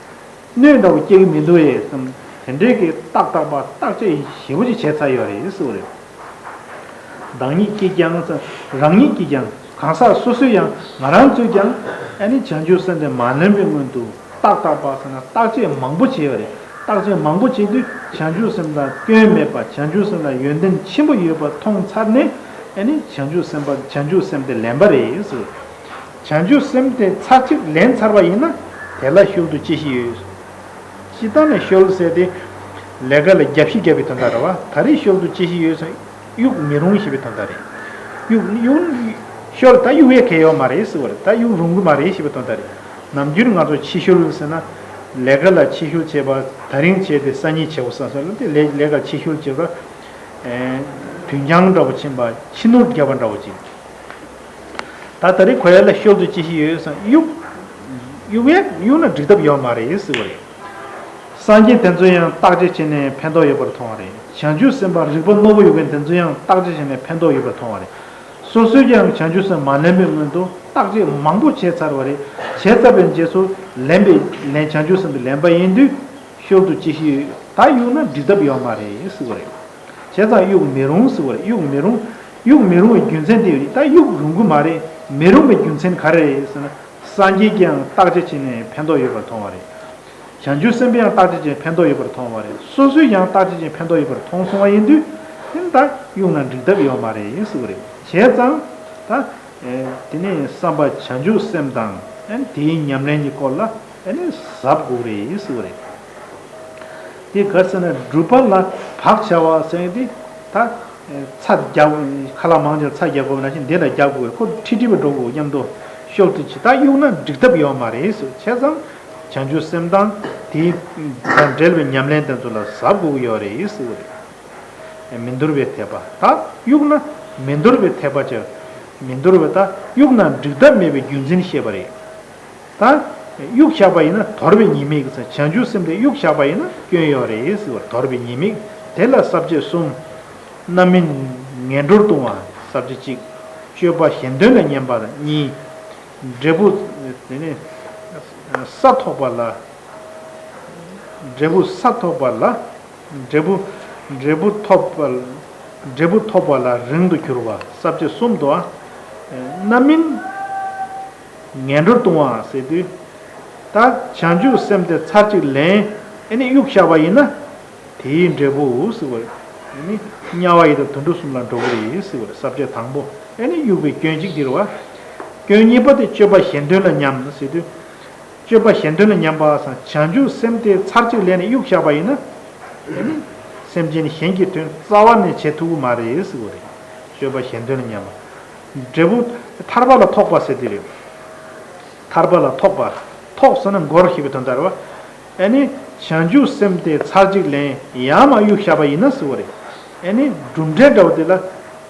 གནོད་འདྲ་བོ་སྐྱེ་གི་མི་འདུག་ཨེ་བསམ། དེ་འདྲའི་གི་ཏག་ཏག་པ་བརྟག་དཔྱད་ཞེ་པོ་ཅིག་བྱས་ཚར་ཡོད་རེད་ཟེར་བ་རེད། བདག་ཉིད་ཀྱིས་ཀྱང་། རང་ཉིད་ཀྱིས་ཀྱང་། གང་ཟག་སོ་སོས་ཡང་ང་རང་ཚོས་ཀྱང་ཨ་ནི་བྱང་ཆུབ་སེམས་དེ་མ་ལེན་པའི་སྔོན་དུ་ཏག་ཏག་པ་ཟེར་ན་བརྟག་དཔྱད་མང་པོ་བྱས་ཡོད་རེད། བརྟག་དཔྱད་མང་པོ་བྱས་དུས་བྱང་ཆུབ་སེམས་ལ་སྐྱོན་མེད་པ། བྱང་ཆུབ་སེམས་ལ་ཡོན་ཏན་ཆེན་པོ་ཡོད་པ་མཐོང་ཚར་ནས་ཨ་ནི་བྱང་ཆུབ་སེམས་དཔའ་བྱང་ཆུབ་སེམས་དེ་ལེན་པ་རེད་ཟེར། བྱང་ཆུབ་སེམས་དེ་ཚར་གཅིག་ལེན་ཚར་བ་ཡིན་ན་དེ་ལ་ཤུལ་དུ་ཅི་ཞིག་ཡོད། སྤྱིར་བཏང་ནས་ཤུལ་ཟེར་དེ་ལས་ཀ་ལ་རྒྱབ་བཤིག་བརྒྱབ་པའི་དོན་དག་རེད་བ། ད་རེས་ཤུལ་དུ་ཅི་ཞིག་ཡོད་ཟེར་གཡུག་མི་རུང་ཞེས་པའི་དོན་དག་རེད། གཡུག་གཡུག་ཤུལ་ད་གཡུག་ཡས་གལ་ཡོད་མ་རེད་ཟེར་བ་རེད། ད་གཡུག་རུང་གི་མ་རེད་ཞེས་པའི་དོན་དག་རེད། ནམ་རྒྱུན་ང་ཚོ་ཕྱི་ཤུལ་ཟེར་ན་ལས་ཀ་ལ་ཕྱི་ཤུལ་བྱེད་པ། ད་རིང་བྱས་ཏེ་སང་ཉིན་བྱེད་དགོས་བསམ་སོང་ལ་དེ་ལས་ལས་ཀ་ལ་ཕྱི་ཤུལ་བྱེད་པ། དུས་འགྱངས་འདྲ་བོ་ཕྱིན་པ། ཕྱི་ནུར་བརྒྱབ་པ་འདྲ་བོ་ཅིག་ད་ད་རེས་གོ་ཡ་ལ་ཤུལ་དུ་ཅི་ཞིག་ཡོད་ཟེར་གཡུག་གཡུག་ཡས་གཡུག་ན་འགྲིག་ཐབས་ཡོད་མ་རེད་ཟེར་བ་རེད། སངས་རྒྱས་དེ་ཚོ་ཡང་བརྟག་དཔྱད་བྱས་ནས་ཕན་ཐོགས་ཡོད་པར་མཐོང་བ་རེད། བྱང་ཆུབ་སེམས་དཔའ་རིག་པ་རྣོ་པོ་ཡོད་མཁན་དེ་ཚོ་ཡང་བརྟག་དཔྱད་བྱས་ནས་ཕན་ཐོགས་ཡོད་པར་མཐོང་བ་རེད། སོ་སོས་ཀྱང་བྱང་ཆུབ་སེམས་མ་ལེན་པའི་སྔོན་དུ་བརྟག་དཔྱད་མང་པོ་བྱས་ཚར་བ་རེད། བྱས་ཚར་བའི་རྗེས་སུ་ལེན་པའི་ལན་བྱང་ཆུབ་སེམས་དེ་ལེན་པ་ཡིན་དུས་ཤུལ་དུ་ཅི་ཞིག་ཡོད། ད་གཡུག་ན་འགྲིག་ཐབས་ཡོད་མ་རེད་ཟེར་བ་རེད། བྱས་ཙང་གཡུག་མི་རུང་ཟེར་བ་རེད། གཡུག་མི་རུང་། གཡུག་མི་རུང་བའི་རྒྱུ་མཚན་དེ་ཡོད་རེད། ད་གཡུག་རུང་གི་མ་རེད། མི་རུང་བའི་རྒྱུ་མཚན་ག་རེ་རེད་ཟེར་ན། སངས་རྒྱས་ཀྱིས་ཡང་བརྟག་དཔྱད་བྱས་ནས་ཕན་ཐོགས་ཡོད་པར་མཐོང་བ་རེད། བྱང་ཆུབ་སེམས་དཔས་ཡང་བརྟག་དཔྱད་བྱས་ནས་ཕན་ཐོགས་ཡོད་པར་མཐོང་བ་རེད། སོ་སོས་ཡང་བརྟག་དཔྱད་བྱས་ནས་ཕན་ཐོགས་ཡོད་པར་མཐོང་སོང་བ་ཡིན་དུས། ཨེ་ད་གཡུག་ན་འགྲིག་ཐབས་ཡོད་མ་རེད་ཟེར་བ་རེད། བྱས་ཙང་ད་ཨེ་དེ་ནས་བསམ་པ་བྱང་ཆུབ་སེམས་དང་ཨེ་དེའི་ཉམས་ལེན་གྱི་སྐོར་ལ་ཨེ་ནས་གཟབ་དགོས་རེད་ཟེར་བ་རེད། དེ་ག་ཟེར་ན་སྒྲུབ་པ་ལ་བག་བྱ་བ་ཟེར་དེ་ད་ཚ་རྒྱག་ཁ་ལག་མང་ཆེ་ཚ་རྒྱག་དགོས་ན་ཞིག་འདི་ལ་རྒྱག་དགོས། ཁོ་ཁྲིག་ཁྲིག་པ་འགྲོ་དགོས། མཉམ་དུ་ཤུལ་དུ་ཅི་ད་གཡུག་ན་འགྲིག་ཐབས་ཡོད་མ་རེད་ཟེར། བྱས་ཙང་བྱང་ཆུབ་སེམས་དང་དེའི་དང་འབྲེལ་བའི་ཉམས་ལེན་དེ་ཚོ་ལ་གཟབ་དགོས་ཀྱི་ཡོད་རེད་ཟེར་བ་རེད། མི་འདོར་བའི་འཐད་པ། ད་གཡུག་ན་མི་འདོར་བའི་འཐད་པ་བྱས། མི་འདོར་བའི་ད་གཡུག་ན་འགྲིག་ཐབས་མེད་པའི་རྒྱུ་མཚན་བཤད་པ་རེད། ད་གཡུག་བཞག་པ་ཡིན་ན་དོར་བའི་ཉེས་དམིགས་ཟེར། བྱང་ཆུབ་སེམས་དེ་གཡུག་བཞག་པ་ཡིན་ན་སྐྱོན་ཡོད་རེད་ཟེར་བ། དོར་བའི་ཉེས་དམིགས་དེ་ལ་ས་བཅད་གསུམ། རྣམ་སྨིན་ངན་འགྲོར་ལྟུང་བ། ས་བཅད་གཅིག། སྤྱོད་པ་གཞན་དོན་ལ་ཉན་པ་གཉིས། འབྲས་བུ་དེ་ནི་ས་ཐོགས་པ་ལ། འབྲས་བུ་ས་ཐོགས་པ་ལ། འབྲས་བུ། འབྲས་བུ་ཐོབ་པ། འབྲས་བུ་ཐོབ་པ་ལ་རིང་དུ་གྱུར་པ། ས་བཅད་གསུམ་དུ། རྣམ་སྨིན་ངན་འགྲོར་ལྟུང་བ་ཟེར་དུས། ད་བྱང་ཆུབ་སེམས་དེ་ཚར་གཅིག་ལེན། ཨེ་ནི་གཡུག་བཞག་པ་ཡིན་ན། དེའི་འབྲས་བུ་ཟེར་བ། ཨེ་ནི་དམྱལ་བ་ཡི་དྭགས་དུད་འགྲོ་གསུམ་ལ་འགྲོ་གི་རེད་ཟེར་བ་རེད། ས་བཅད་དང་པོ། ཨེ་ནི་གཡུག་པའི་སྐྱོན་གཅིག་དེ་རེད་བ། སྐྱོན་གཉིས་པ་དེ་སྤྱོད་པ་གཞན་དོན་ལ་ཉམས་ཟེར་དུས། སྤྱོད་པ་གཞན་དོན་ལ་ཉམས་པ་སང་བྱང་ཆུབ་སེམས་དེ་ཚར་གཅིག་ལེན་ནས་གཡུག་བཞག་པ་ཡིན་ན། ཨེ་ནི་སེམས་ཅན་གཞན་གྱི་དོན་རྩ་བ་ནས་བྱེད་ཐུབ་ཀྱི་མ་རེད་ཟེར་བ་རེད། སྤྱོད་པ་གཞན་དོན་ལ་ཉམས་པ། འབྲས་བུ་ཐར་པ་ལ་ཐོགས་པ་ཟེར་དེ་རེད། ཐར་པ་ལ་ཐོགས་པ། ཐོགས་ཟེར་ན་འགོར་ཞེས་པའི་དོན་དག་རེད་བ། ཨེ་ནི་བྱང་ཆུབ་སེམས་དེ་ཚར་གཅིག་ལེན་ཡང་མ་གཡུག་བཞག་པ་ཡིན་ན་ཟེར་བ་རེད། ཨེ་ནི་གྲུབ་འབྲས་འདྲ་བོ་དེ་ལ་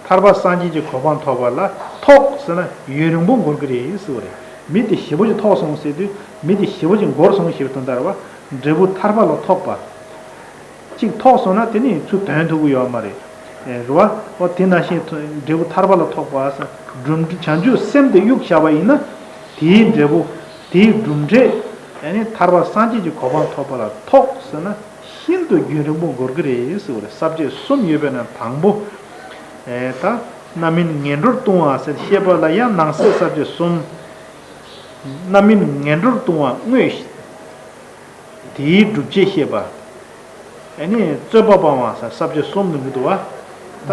ཐར་པ་སངས་རྒྱས་ཀྱི་གོ་འཕང་ཐོབ་པ་ལ་ཐོགས་ཟེར་ན་ཡུན་རིང་པོ་འགོར་གི་རེད་ཟེར་བ་རེད། མི་དེ་ཞེ་པོ་ཅིག་ཐོགས་སོང་ཟེར་དུས་མི་དེ་ཞེ་པོ་ཅིག་འགོར་སོང་ཞེས་པའི་དོན་དག་རེད་བ། འབྲས་བུ་ཐར་པ་ལ་ཐོགས་པ། གཅིག་ཐོགས་སོང་ན་དེ་ནི་ཚུར་དོན་ཐུབ་ཀྱི་ཡོད་མ་རེད། ཨེ་རེད་བ། འོ་དེ་ནང་བཞིན་འབྲས་བུ་ཐར་པ་ལ་ཐོགས་པ་ཟེར། གྲུབ་བྱང་ཆུབ་སེམས་དེ་གཡུག་བཞག་པ་ཡིན་ན། དེའི་འབྲས་བུ། དེའི་གྲུབ་འབྲས། ཨ་ནི་ཐར་པ་སངས་རྒྱས་ཀྱི་གོ་འཕང་ཐོབ་པ་ལ་ཐོགས་ཟེར་ན་ཤིན་ཏུ་རྒྱུན་རིང་པོ་འགོར་གི་རེད་ཟེར་བ་རེད། ས་བཅད་གསུམ་ཡོད་པའི་ནང་དང་པོ། ཨེ་ད་རྣམ་སྨིན་ངན་འགྲོར་ལྟུང་བ་ཟེར་བཤད་པ་ལ་ཡང་ནང་གསེས་ས་བཅད་གསུམ། རྣམ་སྨིན་ངན་འགྲོར་ལྟུང་བ་དངོས། དེའི་སྒྲུབ་བྱེད་བཤད་པ། ཨ་ནི་རྩོད་པ་སྤང་བ་ཟེར་ས་བཅད་གསུམ་དུ་འདུས་འདུག་བ། ད་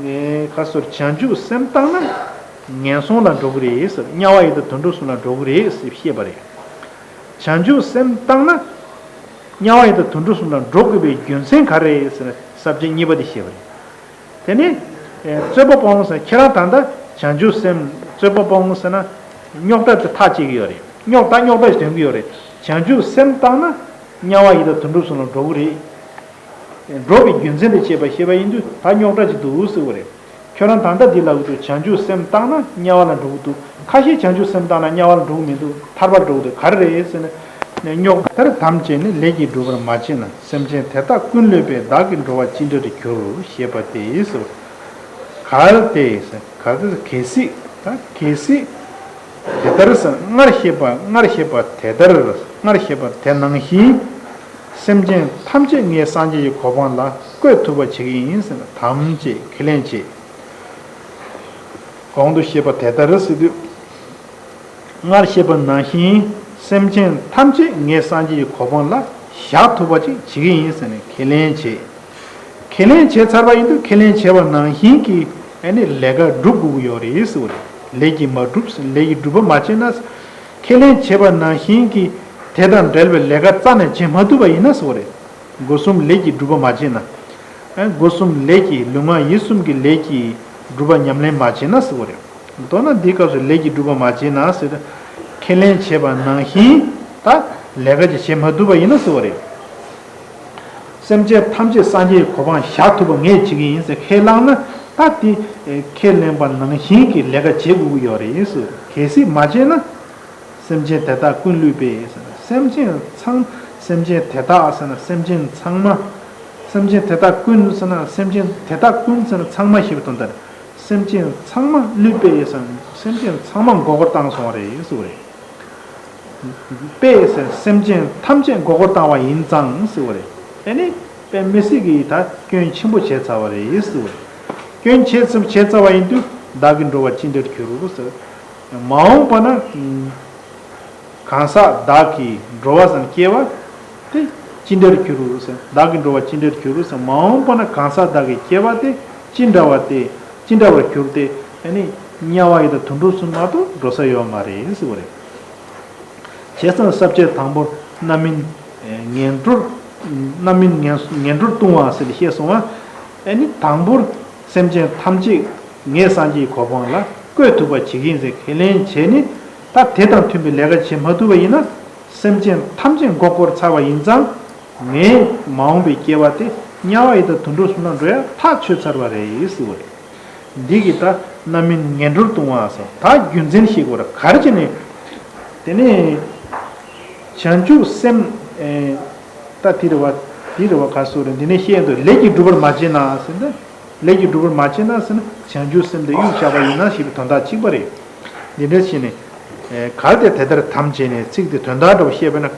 ངས་ཁ་སོར་བྱང་ཆུབ་སེམས་བཏང་ན་ངན་སོང་ལ་འགྲོ་གི་རེད་ཟེར། དམྱལ་བ་ཡི་དྭགས་དུད་འགྲོ་གསུམ་ལ་འགྲོ་གི་རེད་ཟེར་བཤད་པ་རེད། བྱང་ཆུབ་སེམས་བཏང་ན་དམྱལ་བ་ཡི་དྭགས་དུད་འགྲོ་གསུམ་ལ་འགྲོ་དགོས་པའི་རྒྱུ་མཚན་ག་རེ་རེད་ཟེར་ན་ས་བཅད་གཉིས་པ་དེ་བཤད་པ་རེད། དེ་ནས་ཨེ་རྩོད་པ་སྤོང་ཟེར། ཁྱེད་རང་ད་ལྟ་བྱང་ཆུབ་སེམས་རྩོད་པ་སྤོང་ཟེར་ན་རྙོག་དྲ་དེ་ཐག་བཅད་ཀྱི་ཡོད་རེད། རྙོག་དྲ་རྙོག་དྲ་ཞིག་འདོན་གྱི་ཡོད་རེད། བྱང་ཆུབ་སེམས་བཏང་ན་དམྱལ་བ་ཡི་དྭགས་དུད་འགྲོ་གསུམ་ལ་འགྲོ་གི་རེད། འགྲོ་བའི་རྒྱུ་མཚན་དེ་བཤད་པ་བཤད་པ་ཡིན་དུས་ད་རྙོག་དྲ་ཅིག་འདུག་ཟེར་བ་རེད། ཁྱོད་རང་ད་ལྟ་འདི་ལབ་ཀྱི་འདུག་བྱང་ཆུབ་སེམས་བཏང་ན་དམྱལ་བ་ལ་འགྲོ་གི་འདུག་ཁ་ཤས་བྱང་ཆུབ་སེམས་བཏང་ན་དམྱལ་བ་ལ་འགྲོ་གི་མི་འདུག་ཐར་པར་འགྲོ་གི་འདུག་ག་རེ་རེད་ཟེར་ན། རྙོག་དྲ་དམ་བཅས་ནི་ལས་ཀྱིས་སྒྲུབ་པར་མ་བྱས་ན། སེམས་ཅན་དེ་དག་ཀུན་བསླུས་པས། བདག་གིས་འགྲོ་བ་ཅི་འདྲར་འགྱུར་ཞེས་པ་སྟེ་ཟེར། གལ་ཏེ་གལ་ཏེ་གལ་སྲིད་ད་གལ་སྲིད་དེ་ལྟར་ཟེར། སྔར་བཤད་པ་སྔར་བཤད་པ་དེ་ལྟར། སྔར་བཤད་པ་དེ་ནང་བཞིན་སེམས་ཅན་ཐམས་ཅད་ངས་སངས་རྒྱས་ཀྱི་གོ་འཕང་ལ་བཀོད་ཐུབ་པ་བྱེད་ཀྱི་ཡིན་ཟེར་ན། དམ་བཅས་ཁས་ལེན་བྱེད། གོང་དུ་བཤད་པ་དེ་ལྟར་ཟེར་དུས། སྔར་བཤད་པ་ནང་བཞིན་སེམས་ཅན་ཐམས་ཅད་ངས་སངས་རྒྱས་ཀྱི་གོ་འཕང་ལ་བཞག་ཐུབ་པ་ཅིག་བྱེད་ཀྱི་ཡིན་ཟེར་ནས་ཁས་ལེན་བྱེད། ཁས་ལེན་བྱས་ཚར་བ་ཡིན་དུས་ཁས་ལེན་བྱས་པ་ནང་བཞིན་གྱི་ཨ་ནི་ལས་ཀ་སྒྲུབ་དགོས་ཀྱི་ཡོད་རེད་ཟེར་བ་རེད། ལས་ཀྱིས་མ་གྲུབ་ཟེར། ལས་ཀྱིས་སྒྲུབ་པ་མ་བྱས་ན། ཁས་ལེན་བྱས་པ་ནང་བཞིན་གྱི་དེ་དང་འབྲེལ་བའི་ལས་ཀ་རྩ་ནས་བྱེད་མ་ཐུབ་པ་ཡིན་ན་ཟེར་བ་རེད། སྒོ་གསུམ་ལས་ཀྱིས་སྒྲུབ་པ་མ་བྱས་ན། ཨ་སྒོ་གསུམ་ལས་ཀྱིས་ལུས་ངག་ཡིད་གསུམ་གྱི་ལས་ཀྱིས་སྒྲུབ་པ་ཉམས་ལེན་མ་བྱས་ན་ཟེར་བ་རེད། མདོར་ན་འདིའི་སྐབས་སུ་ལས་ཀྱིས་སྒྲུབ་པ་མ་བྱས་ན་ཟེར་ཏེ། ཁས་ལེན་བྱས་པ་ནང་བཞིན་ད་ལས་ཀ་ཅིག་བྱེད་མ་ཐུབ་པ་ཡིན་ན་ཟེར་བ་རེད། སེམས་ཅན་ཐམས་ཅད་སངས་རྒྱས་ཀྱི་གོ་འཕང་བཞག་ཐུབ་པ་ངས་བྱེད་ཀྱི་ཡིན་ཟེར་ཁས་བླངས་ན། ད་དེ་ཁས་ལེན་པ་ནང་བཞིན་གྱི་ལས་ཀ་བྱེད་དགོས་ཀྱི་ཡོད་རེད་ཟེར། གལ་སྲིད་མ་བྱས་ན། སེམས་ཅན་དེ་དག་ཀུན་བསླུས་པས་ཟེར་ན། སེམས་ཅན་ཚང་། སེམས་ཅན་དེ་དག་ཟེར་ན་སེམས་ཅན་ཚང་མ། སེམས་ཅན་དེ་དག་ཀུན་ཟེར་ན་སེམས་ཅན་དེ་དག་ཀུན་ཟེར་ན་ཚང་མ་ཞེས་པའི་དོན་དང་། སེམས་ཅན་ཚང་མ་བསླུས་པས་ཟེར་ན་སེམས་ཅན་ཚང་མ་མགོ་སྐོར་བཏང་སོང་བ་རེད་ཟེར་བ་རེད། པས་ཟེར་སེམས་ཅན་ཐམས་ཅད་མགོ་སྐོར་བཏང་བ་ཡིན་ཙང་ཟེར་བ་རེད། ཨེ་ནི་དཔེ་མི་སྲིད་ཀྱི་ད་སྐྱོན་ཆེན་པོ་བྱས་ཚར་བ་རེད་ཟེར་བ་རེད། སྐྱོན་བྱས་ཙམ་བྱས་ཚར་བ་ཡིན་དུས་བདག་གིས་འགྲོ་བ་ཅི་འདྲར་འགྱུར་ཟེར། མ་འོངས་པ་ན། གང་ཟག་བདག་གིས་འགྲོ་བ་ཟེར་ན་སྐྱེ་བ་དེ་ཅི་འདྲར་འགྱུར་ཟེར། བདག་གིས་འགྲོ་བ་ཅི་འདྲར་འགྱུར་ཟེར། མ་འོངས་པ་ན་གང་ཟག་བདག་གི་སྐྱེ་བ་དེ་ཅི་འདྲ་བ་སྟེ། ཅི་འདྲ་བར་འགྱུར་ཏེ། ཨ་ནི་དམྱལ་བ་ཡི་དྭགས་དུད་འགྲོ་གསུམ་མ་གཏོགས་འགྲོ་ས་ཡོད་མ་རེད་ཟེར་བ་རེད། བྱས་ཙང་ས་བཅད་དང་པོར་རྣམ་སྨིན་ངན་འགྲོར། རྣམ་སྨིན་ངན་ངན་འགྲོར་ལྟུང་བ་ཟེར་ཏེ་བཤད་སོང་བ། ཨ་ནི་དང་པོར་སེམས་ཅན་ཐམས་ཅད་ངས་སངས་རྒྱས་ཀྱི་གོ་འཕང་ལ་བཀོད་ཐུབ་པ་བྱེད་ཀྱི་ཡིན་ཟེར་ཁས་ལེན་བྱས་ནས། ད་དེ་དང་མཐུན་པའི་ལས་ཀ་བྱེད་མ་ཐུབ་པ་ཡིན་ན། སེམས་ཅན་ཐམས་ཅད་མགོ་སྐོར་ཚར་བ་ཡིན་ཙང་། ངའི་མ་འོངས་པའི་སྐྱེ་བ་དེ་དམྱལ་བ་ཡི་དྭགས་དུད་འགྲོ་གསུམ་ལ་འགྲོ་ཡ་ཐག་ཆོད་ཚར་བ་རེད་ཟེར་བ་རེད། འདི་གི་ད་རྣམ་སྨིན་ངན་འགྲོར་ལྟུང་བ་ཟེར། ད་རྒྱུ་མཚན་ཤེས་དགོས་ར། ག་རེ་བྱས་ནས། དེ་ནས་བྱང་ཆུབ་སེམས། ཨེ། ད་དེ་རེད་བ། དེ་རེད་བ། ག་སོ་རེད། འདི་ནས་བཤད་འདུག་ལས་ཀྱིས་སྒྲུབ་པར་མ་བྱས་ན་ཟེར་ན། ལས་ཀྱིས་སྒྲུབ་པར་མ་བྱས་ན་ཟེར་ན་བྱང་ཆུབ་སེམས་དེ་གཡུག་བཞག་པ་ཡིན་ན་ཞེས་པའི་དོན་དག་གཅིག་པ་རེད། འདི་འདྲ་བྱས་ནས། ཨེ། གལ་ཏེ་དེ་ལྟར་དམ་བཅས་ནས། ཚིག་དེ་དོན་དག་འདྲ་བོ་བཤད་པས་ན།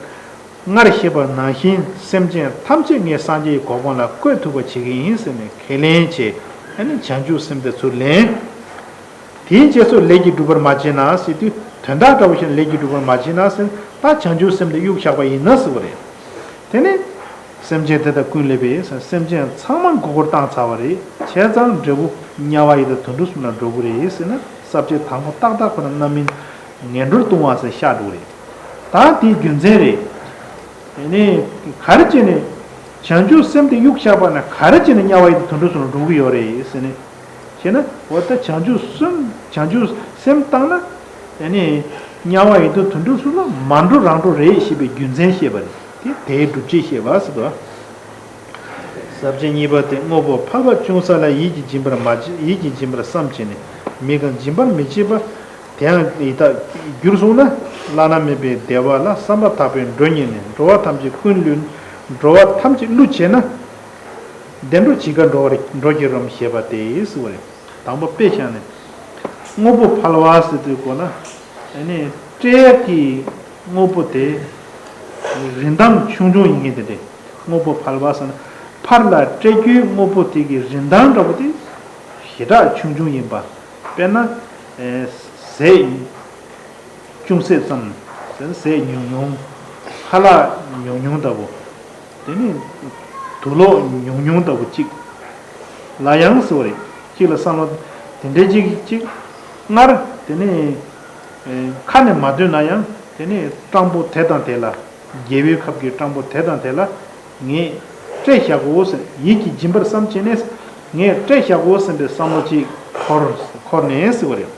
སྔར་བཤད་པ་ནང་བཞིན་སེམས་ཅན་ཐམས་ཅད་ངས་སངས་རྒྱས་ཀྱི་གོ་འཕང་ལ་བཀོད་ཐུབ་པ་བྱེད་ཀྱི་ཡིན་ཟེར་ནས་ཁས་ལེན་བྱས། ཨ་ནི་བྱང་ཆུབ་སེམས་དེ་ཚུར་ལེན། དེའི་རྗེས་སུ་ལས་ཀྱིས་སྒྲུབ་པར་མ་བྱས་ན་ཟེར་དུས་དོན་དག་འདྲ་བོ་ཞིག་ལས་ཀྱིས་སྒྲུབ་པར་མ་བྱས་ན་ཟེར། ད་བྱང་ཆུབ་སེམས་དེ་གཡུག་བཞག་པ་ཡིན་ན་ཟེར་བ་རེད། དེ་ནས་སེམས་ཅན་དེ་དག་ཀུན་བསླུས་པས་ཟེར། སེམས་ཅན་ཚང་མ་མགོ་སྐོར་བཏང་ཚར་བ་རེད། བྱས་ཙང་འབྲས་བུ་དམྱལ་བ་ཡི་དྭགས་དུད་འགྲོ་གསུམ་ལ་འགྲོ་གི་རེད་ཟེར་ན། ས་བཅད་དང་པོ་ཏག་ཏག་ཁོ་ན་རྣམ་སྨིན་ངན་འགྲོར་ལྟུང་བ་ཟེར་ཤག་འགྲོ་གི་རེད། ད་དེའི་རྒྱུ་མཚན་རེད། དེ་ནས་ག་རེ་བྱས་ནས་བྱང་ཆུབ་སེམས་དེ་གཡུག་བཞག་པ་ན་ག་རེ་བྱས་ནས་དམྱལ་བ་ཡི་དྭགས་དུད་འགྲོ་གསུམ་ལ་འགྲོ་གི་ཡོད་རེད་ཟེར་ནས། བྱས་ན་འོ་ད་བྱང་ཆུབ་སེམས་བྱང་ཆུབ་སེམས་བཏང་ན། དེ་ནས་དམྱལ་བ་ཡི་དྭགས་དུད་འགྲོ་གསུམ་ལ་མ་འགྲོ་རང་འགྲོ་རེད་ཞེས་པའི་རྒྱུ་མཚན་བཤད་པ་རེད། དེ་དེའི་སྒྲུབ་བྱེད་བཤད་པ་ཟེར་དོ། ས་བཅད་གཉིས་པ་སྟེ། དངོས་པོ་ཕལ་པ་ཅུང་ཟད་ལ་ཡིད་ཀྱིས་སྦྱིན་པར་མ་བྱེད། ཡིད་ཀྱིས་སྦྱིན་པར་བསམ་བྱས་ནས་མི་གང་སྦྱིན་པར་མི་བྱེད་པ། དེ་ཡང་ཡི་དྭགས་གྱུར་སོང་ན། བླ་ན་མེད་པའི་བདེ་བ་ལ་བསམ་པ་ཐག་པས་འགྲོ་ཉེན་ནས། འགྲོ་བ་ཐམས་ཅད་ཀུན་བསླུས། འགྲོ་བ་ཐམས་ཅད་བསླུ་བྱས་ན། བདེ་འགྲོར་ཇི་ག་འགྲོ་བར་འགྲོ་བགྱིར་རམ་ཞེས་པ་སྟེ་ཟེར་བ་རེད། དང་པོ་དཔེ་བཞག་ནས། དངོས་པོ་ཕལ་བ་ཟེར་དུས་གོ་ན། ཨ་ནི་སྤྲད་ཀྱི་དངོས་པོ་དེ་རིན་ཐང་ཆུང་ཆུང་ཡིན་མཁན་དེ་འདྲས། དངོས་པོ་ཕལ་བ་ཟེར་ན་ཕར་ལ་སྤྲད་རྒྱུའི་དངོས་པོ་དེ་གི་རིན་ཐང་འདྲ་པོ་དེ་ཞེ་དྲག་ཆུང་ཆུང་ཡིན་པ། དཔེར་ན། ཨེ། ཟས་ཅུང་ཟད་ཙམ་ཟེར་ན་ཟས་ཉུང་ཉུང་། ཁ་ལག་ཉུང་ཉུང་ལྟ་བུ། དེ་ནས་དུག་ལོག་ཉུང་ཉུང་ལྟ་བུ་གཅིག་ལ་ཡང་ཟེར་བ་རེད། གཅིག་ལ་བསམ་བློ་དེ་འདྲའི་གཅིག་གཅིག་སྔར་དེ་ནས་ཁ་ནས་མ་འདོན་ན་ཡང་དེ་ནས་སྤྲང་པོ་དེ་དང་དེ་ལ། རྒྱལ་པོའི་ཁབ་ཀྱི་སྤྲང་པོ་དེ་དང་དེ་ལ་ངས་སྤྲད་བཞག་གོ་ཟེར། ཡིད་ཀྱིས་སྦྱིན་པར་བསམ་བྱས་ནས་ངས་སྤྲད་བཞག་གོ་ཟེར་བའི་བསམ་བློ་གཅིག་འཁོར་འཁོར་ནས་ཟེར་བ་རེད།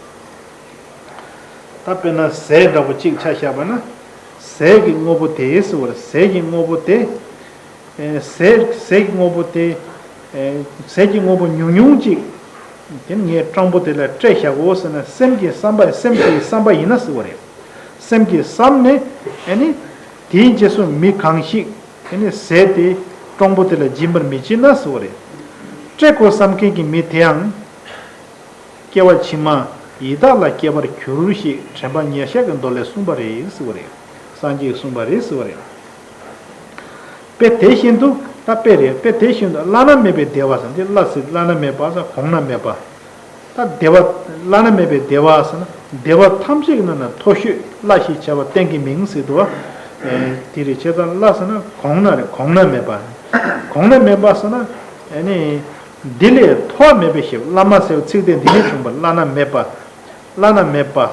ད་དཔེར་ན་ཟས་འདྲ་པོ་གཅིག་ཆ་བཞག་པ་ན། ཟས་ཀྱི་དངོས་པོ་དེ་ཟེར་བ་རེད། ཟས་ཀྱི་དངོས་པོ་དེ། ཨེ། ཟས་ཟས་ཀྱི་དངོས་པོ་དེ། ཨེ། ཟས་ཀྱི་དངོས་པོ་ཉུང་ཉུང་གཅིག་དེ་ནི་ངས་སྤྲང་པོ་དེ་ལ་སྤྲད་བཞག་གོ་ཟེར་ན། སེམས་ཀྱི་བསམ་པ། སེམས་ཀྱི་བསམ་པ་ཡིན་ན་ཟེར་བ་རེད། སེམས་ཀྱིས་བསམས་ནས། ཨེ་ནི། དེའི་རྗེས་སུ་མི་གང་ཞིག་དེ་ནི་ཟས་དེ་སྤྲང་པོ་དེ་ལ་སྦྱིན་པར་མི་བྱེད་ན་ཟེར་བ་རེད། སྤྲད་དགོས་བསམ་མཁན་གྱི་མི་དེའང་། སྐྱེ་བ་ཕྱི་མ་ཡི་དྭགས་ལ་སྐྱེ་བར་འགྱུར་ཞེས་དྲན་པ་ཉེར་བཞག་གི་མདོ་ལས་གསུངས་པ་རེད་ཟེར་བ་རེད། སངས་རྒྱས་གསུངས་པ་རེད་ཟེར་བ་རེད། དཔེ་དེ་བཞིན་དུ། ད་དཔེ་རེད། དཔེ་དེ་བཞིན་དུ་བླ་ན་མེད་པའི་བདེ་བ་ཟེར། འདི་བླ་ཟེར། བླ་ན་མེད་པ་ཟེར། གོང་ན་མེད་པ། ད་བདེ་བ། བླ་ན་མེད་པའི་བདེ་བ་ཟེར་ན། བདེ་བ་ཐམས་ཅད་ཀྱི་ནང་ན་མཐོ་ཤོས་བླ་ཞེས་བྱ་བ་རྟེན་གྱི་མིང་ཟེར་འདུག་བ། ཨེ། དེ་རེད། བྱས་ཙང་བླ་ཟེར་ན་གོང་ན་རེད། གོང་ན་མེད་པ། གོང་ན་མེད་པ་ཟེར་ན། ཨེ་ནི། འདི་ལས་མཐོ་བ་མེད་པའི་ཞབས། བླ་མ་ཟེར་བའི་ཚིག་དེ་འདི་ནས་བྱུང་བ། བླ་ན་མེད་པ། བླ་ན་མེད་པ།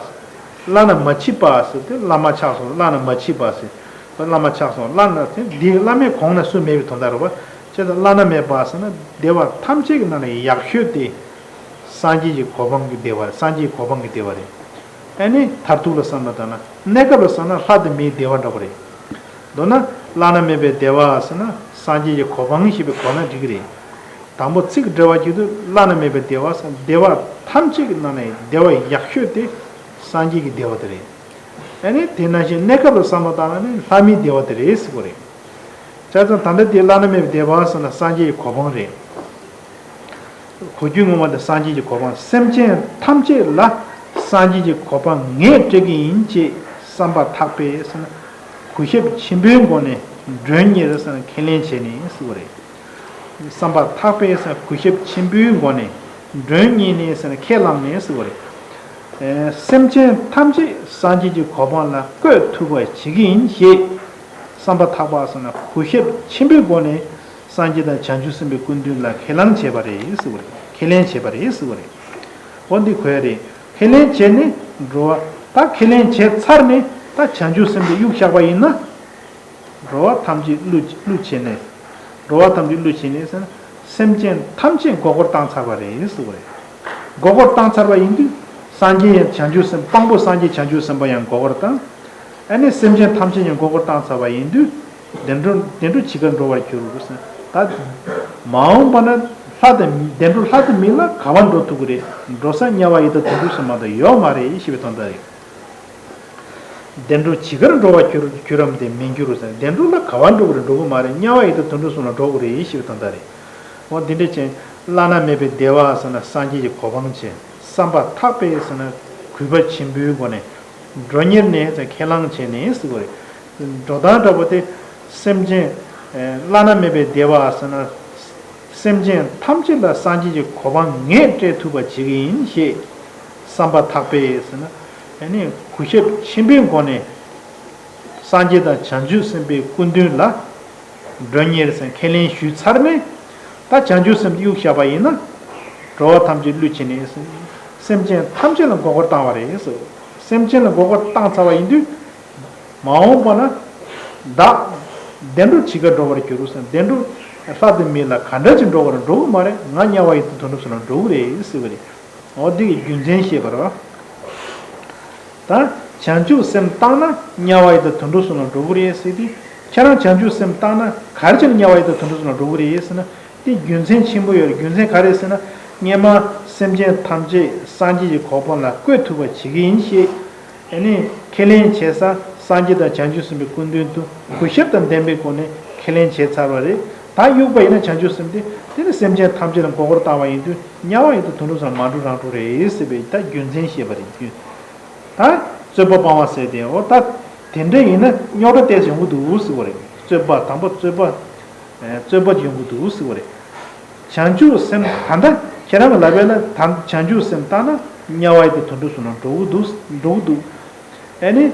བླ་ན་མ་མཆིས་པ་ཟེར་ཏེ་བླ་མ་ཆགས་སོང་། བླ་ན་མ་མཆིས་པ་ཟེར། བླ་མ་ཆགས་སོང་། བླ་ན་ཟེར་འདི་བླ་མའི་གོང་ན་སུ་མེད་པའི་དོན་དག་རེད་པ། བྱས་ཙང་བླ་ན་མེད་པ་ཟེར་ན་བདེ་བ་ཐམས་ཅད་ཀྱི་ནང་ནས་ཡག་ཤོས་དེ། སངས་རྒྱས་ཀྱི་གོ་འཕང་གི་བདེ་བ་རེད། སངས་རྒྱས་ཀྱི་གོ་འཕང་གི་བདེ་བ་རེད། ཨ་ནི་མཐར་ཐུག་ལ་བསམ་བློ་བཏང་ན་གནས་སྐབས་ལ་བསམ་ན་ལྷ་དང་མིའི་བདེ་བ་འདྲ་པོ་རེད། མདོར་ན་བླ་ན་མེད་པའི་བདེ་བ་ཟེར་ན་སངས་རྒྱས་ཀྱི་གོ་འཕང་ཞེས་པའི་གོ་ན་འགྲིག་གི་རེད། དང་པོ་ཚིག་འགྲེལ་བ་བརྒྱུད་དུ་བླ་ན་མེད་པའི་བདེ་བ་ཟེར། བདེ་བ་ཐམས་ཅད་ཀྱི་ནང་ནས་བདེ་བ་ཡག་ཤོས་དེ་སངས་རྒྱས་ཀྱི་བདེ་བ་དེ་རེད། ཨ་ནི་དེ་ནང་བཞིན་གནས་སྐབས་ལ་བསམ་བློ་བཏང་ན་ནི་ལྷ་མིའི་བདེ་བ་དེ་རེད་ཟེར་གོ་རེད། བྱས་ཙང་ད་ལྟ་དེ་བླ་ན་མེད་པའི་བདེ་བ་ཟེར་ན་སངས་རྒྱས་ཀྱི་གོ་འཕང་རེད། གོ་རྒྱུ་ངོ་མ་དེ་སངས་རྒྱས་ཀྱི་གོ་འཕང་། སེམས་ཅན་ཐམས་ཅད་ལ་སངས་རྒྱས་ཀྱི་གོ་འཕང་ངས་སྤྲད་ཀྱི་ཡིན་ཅེས་བསམ་པ་ཐག་པས་ཟེར་ན། གུས་ཞབས་ཆེན་པོའི་སྒོ་ནས་མགྲོན་གཉེར་ཟེར་ན་ཁས་ལེན་བྱས་ནས་ཟེར་བ་རེད། བསམ་པ་ཐག་པས་ཟེར་ན་གུས་ཞབས་ཆེན་པོའི་སྒོ་ནས། མགྲོན་གཉེར་ནས་ཟེར་ན་ཁས་བླངས་ནས་ཟེར་བ་རེད། ཨེ། སེམས་ཅན་ཐམས་ཅད་སངས་རྒྱས་ཀྱི་གོ་འཕང་ལ་བཀོད་ཐུབ་པ་བྱེད་ཀྱི་ཡིན་ཞེས་བསམ་པ་ཐག་པ་ཟེར་ན་གུས་ཞབས་ཆེན་པོའི་སྒོ་ནས་སངས་རྒྱས་དང་བྱང་ཆུབ་སེམས་དཔའི་སྐུ་མདུན་ལ་ཁས་བླངས་བྱས་པ་རེད་ཟེར་བ་རེད། ཁས་ལེན་བྱས་པ་རེད་ཟེར་བ་རེད། འོ་འདི་གོ་ཡ་རེད། ཁས་ལེན་བྱས་ནས་འགྲོ་བ། ད་ཁས་ལེན་བྱས་ཚར་ནས་ད་བྱང་ཆུབ་སེམས་དེ་གཡུག་བཞག་པ་ཡིན་ན། འགྲོ་བ་ཐམས་ཅད་བསླུ་བསླུ་བྱས་ནས། འགྲོ་བ་ཐམས་ཅད་བསླུ་བྱས་ནས་ཟེར་ན། སེམས་ཅན་ཐམས་ཅད་མགོ་སྐོར་བཏང་ཚར་བ་རེད་ཟེར་བ་རེད། མགོ་སྐོར་བཏང་ཚར་བ་ཡིན་དུས། སངས་རྒྱས་ཡང་བྱང་ཆུབ་སེམས། དཔང་པོ་སངས་རྒྱས་བྱང་ཆུབ་སེམས་དཔའ་ཡང་མགོ་སྐོར་བཏང་། ཨ་ནི་སེམས་ཅན་ཐམས་ཅད་ཡང་མགོ་སྐོར་བཏང་ཚར་བ་ཡིན་དུས། བདེ་འགྲོ་བདེ་འགྲོ་ཇི་དགར་འགྲོ་བར་འགྱུར་ཟེར། ད་མ་འོངས་པ་ན་ལྷ་དང་བདེ་འགྲོ་ལྷ་དང་མི་ལ་ག་བ་འགྲོ་ཐུབ་ཀྱི་རེད། འགྲོ་ས་དམྱལ་བ་ཡི་དྭགས་དུད་འགྲོ་གསུམ་མ་གཏོགས་ཡོད་མ་རེད་ཞེས་པའི་དོན་དག་རེད། བདེ་འགྲོ་ཇི་དགར་འགྲོ་བར་འགྱུར་འགྱུར་རམ་དེ་མི་འགྱུར་རོ་ཟེར། བདེ་འགྲོ་ལ་ག་བ་འགྲོ་གི་རེད། འགྲོ་གི་མ་རེད། དམྱལ་བ་ཡི་དྭགས་དུད་འགྲོ་གསུམ་ལ་འགྲོ་གི་རེད་ཞེས་པའི་དོན་དག་རེད། འོ་འདི་འདྲ་བྱས། བླ་ན་མེད་པའི་བདེ་བ་ཟེར་ན་སངས་རྒྱས་ཀྱི་གོ་འཕང་བྱས། བསམ་པ་ཐག་པས་ཟེར་ན་གུས་པ་ཆེན་པོའི་སྒོ་ནས། མགྲོན་གཉེར་ནས་ཟེར་ཁས་བླངས་བྱས་ནས་ཟེར་དགོས་རེད། འགྲོ་སྟངས་འདྲ་པོ་དེ། སེམས་ཅན། བླ་ན་མེད་པའི་བདེ་བ་ཟེར་ན། སེམས་ཅན་ཐམས་ཅད་ལ་སངས་རྒྱས་ཀྱི་གོ་འཕང་ངས་སྤྲད་ཐུབ་པ་བྱེད་ཀྱི་ཡིན་ཞེས་བསམ་པ་ཐག་པས་ཟེར་ན། ཨ་ནི་གུས་ཞབས་ཆེན་པོའི་སྒོ་ནས་སངས་རྒྱས་དང་བྱང་ཆུབ་སེམས་དཔའི་སྐུ་མདུན་ལ་མགྲོན་གཉེར་ཟེར་ཁས་ལེན་ཞུས་ཚར་ནས། ད་བྱང་ཆུབ་སེམས་གཡུག་བཞག་པ་ཡིན་ན། འགྲོ་བ་ཐམས་ཅད་བསླུས་བྱས་ནས་སེམས་ཅན་ཐམས་ཅད་ལ་མགོ་སྐོར་བཏང་བ་རེད་ཟེར། སེམས་ཅན་ལ་མགོ་སྐོར་བཏང་ཚར་བ་ཡིན་དུས། མ་འོངས་པ་ན། བདག་བདེ་འགྲོ་ཇི་དགར་འགྲོ་བར་འགྱུར་ཟེར། བདེ་འགྲོ་ལྷ་དང་མི་ལ་ག་འདྲ་ཅིག་འགྲོ་བར་འགྲོ་གི་མ་རེད། ང་དམྱལ་བ་ཡི་དྭགས་དུད་འགྲོ་གསུམ་ལ་འགྲོ་གི་རེད་ཟེར་བ་རེད། འོ་འདི་གི་རྒྱུ་མཚན་བཤད་པ་རེད། ད་བྱང་ཆུབ་སེམས་བཏང་ན་དམྱལ་བ་ཡི་དྭགས་དུད་འགྲོ་གསུམ་ལ་འགྲོ་གི་རེད་ཟེར་དུས། ཁྱེད་རང་བྱང་ཆུབ་སེམས་བཏང་ན་ག་རེ་བྱས་ན་དམྱལ་བ་ཡི་དྭགས་དུད་འགྲོ་གསུམ་ལ་འགྲོ་གི་རེད་ཟེར་ན། དེ་རྒྱུ་མཚན་ཆེན་པོ་ཡོད་རེད། རྒྱུ་མཚན་ག་རེ་ཟེར་ན། སྔོན་མ་སེམས་ཅན་ཐམས་ཅད་སངས་རྒྱས་ཀྱི་གོ་འཕང་ལ་བཀོད་ཐུབ་པ་བྱེད་ཀྱི་ཡིན་ཞེས། ཨ་ནི་ཁས་ལེན་བྱས་ས་སངས་རྒྱས་དང་བྱང་ཆུབ་སེམས་དཔའི་སྐུ་མདུན་དུ་གུས་ཞབས་དང་ལྡན་པའི་སྒོ་ནས་ཁས་ལེན་བྱས་ཚར་བ་རེད། ད་གཡུག་པ་ཡིན་ན་བྱང་ཆུབ་སེམས་དེ་དེ་ནི་སེམས་ཅན་ཐམས་ཅད་ལ་མགོ་སྐོར་བཏང་བ་ཡིན་དུས་དམྱལ་བ་ཡི་དྭགས་དུད་འགྲོ་གསུམ་མ་འགྲོ་རང་འགྲོ་རེད་ཟེར་བའི་ད་རྒྱུ་མཚན་བཤད་པ་རེད། ད་རྩོད་པ་སྤང་བ་ཟེར་ཏེ། འོ་ད་དེ་འདྲ་ཡིན་ན་རྙོག་དྲ་ཏོག་ཙམ་ཡོང་གི་འདུག་ཟེར་བ་རེད། རྩོད་པ་དང་པོ་རྩོད་པ། རྩོད་པ་ཡོང་གི་འདུག་ཟེར་བ་རེད། བྱང་ཆུབ་སེམས་ད་ལྟ་ཁྱེད་རང་གི་ལབ་པ་ལ་ད་བྱང་ཆུབ་སེམས་བཏང་ན་དམྱལ་བ་ཡི་དྭགས་དུད་འགྲོ་གསུམ་ལ་འགྲོ་གི་འདུག་འགྲོ་གི་འདུག་ཨ་ནི།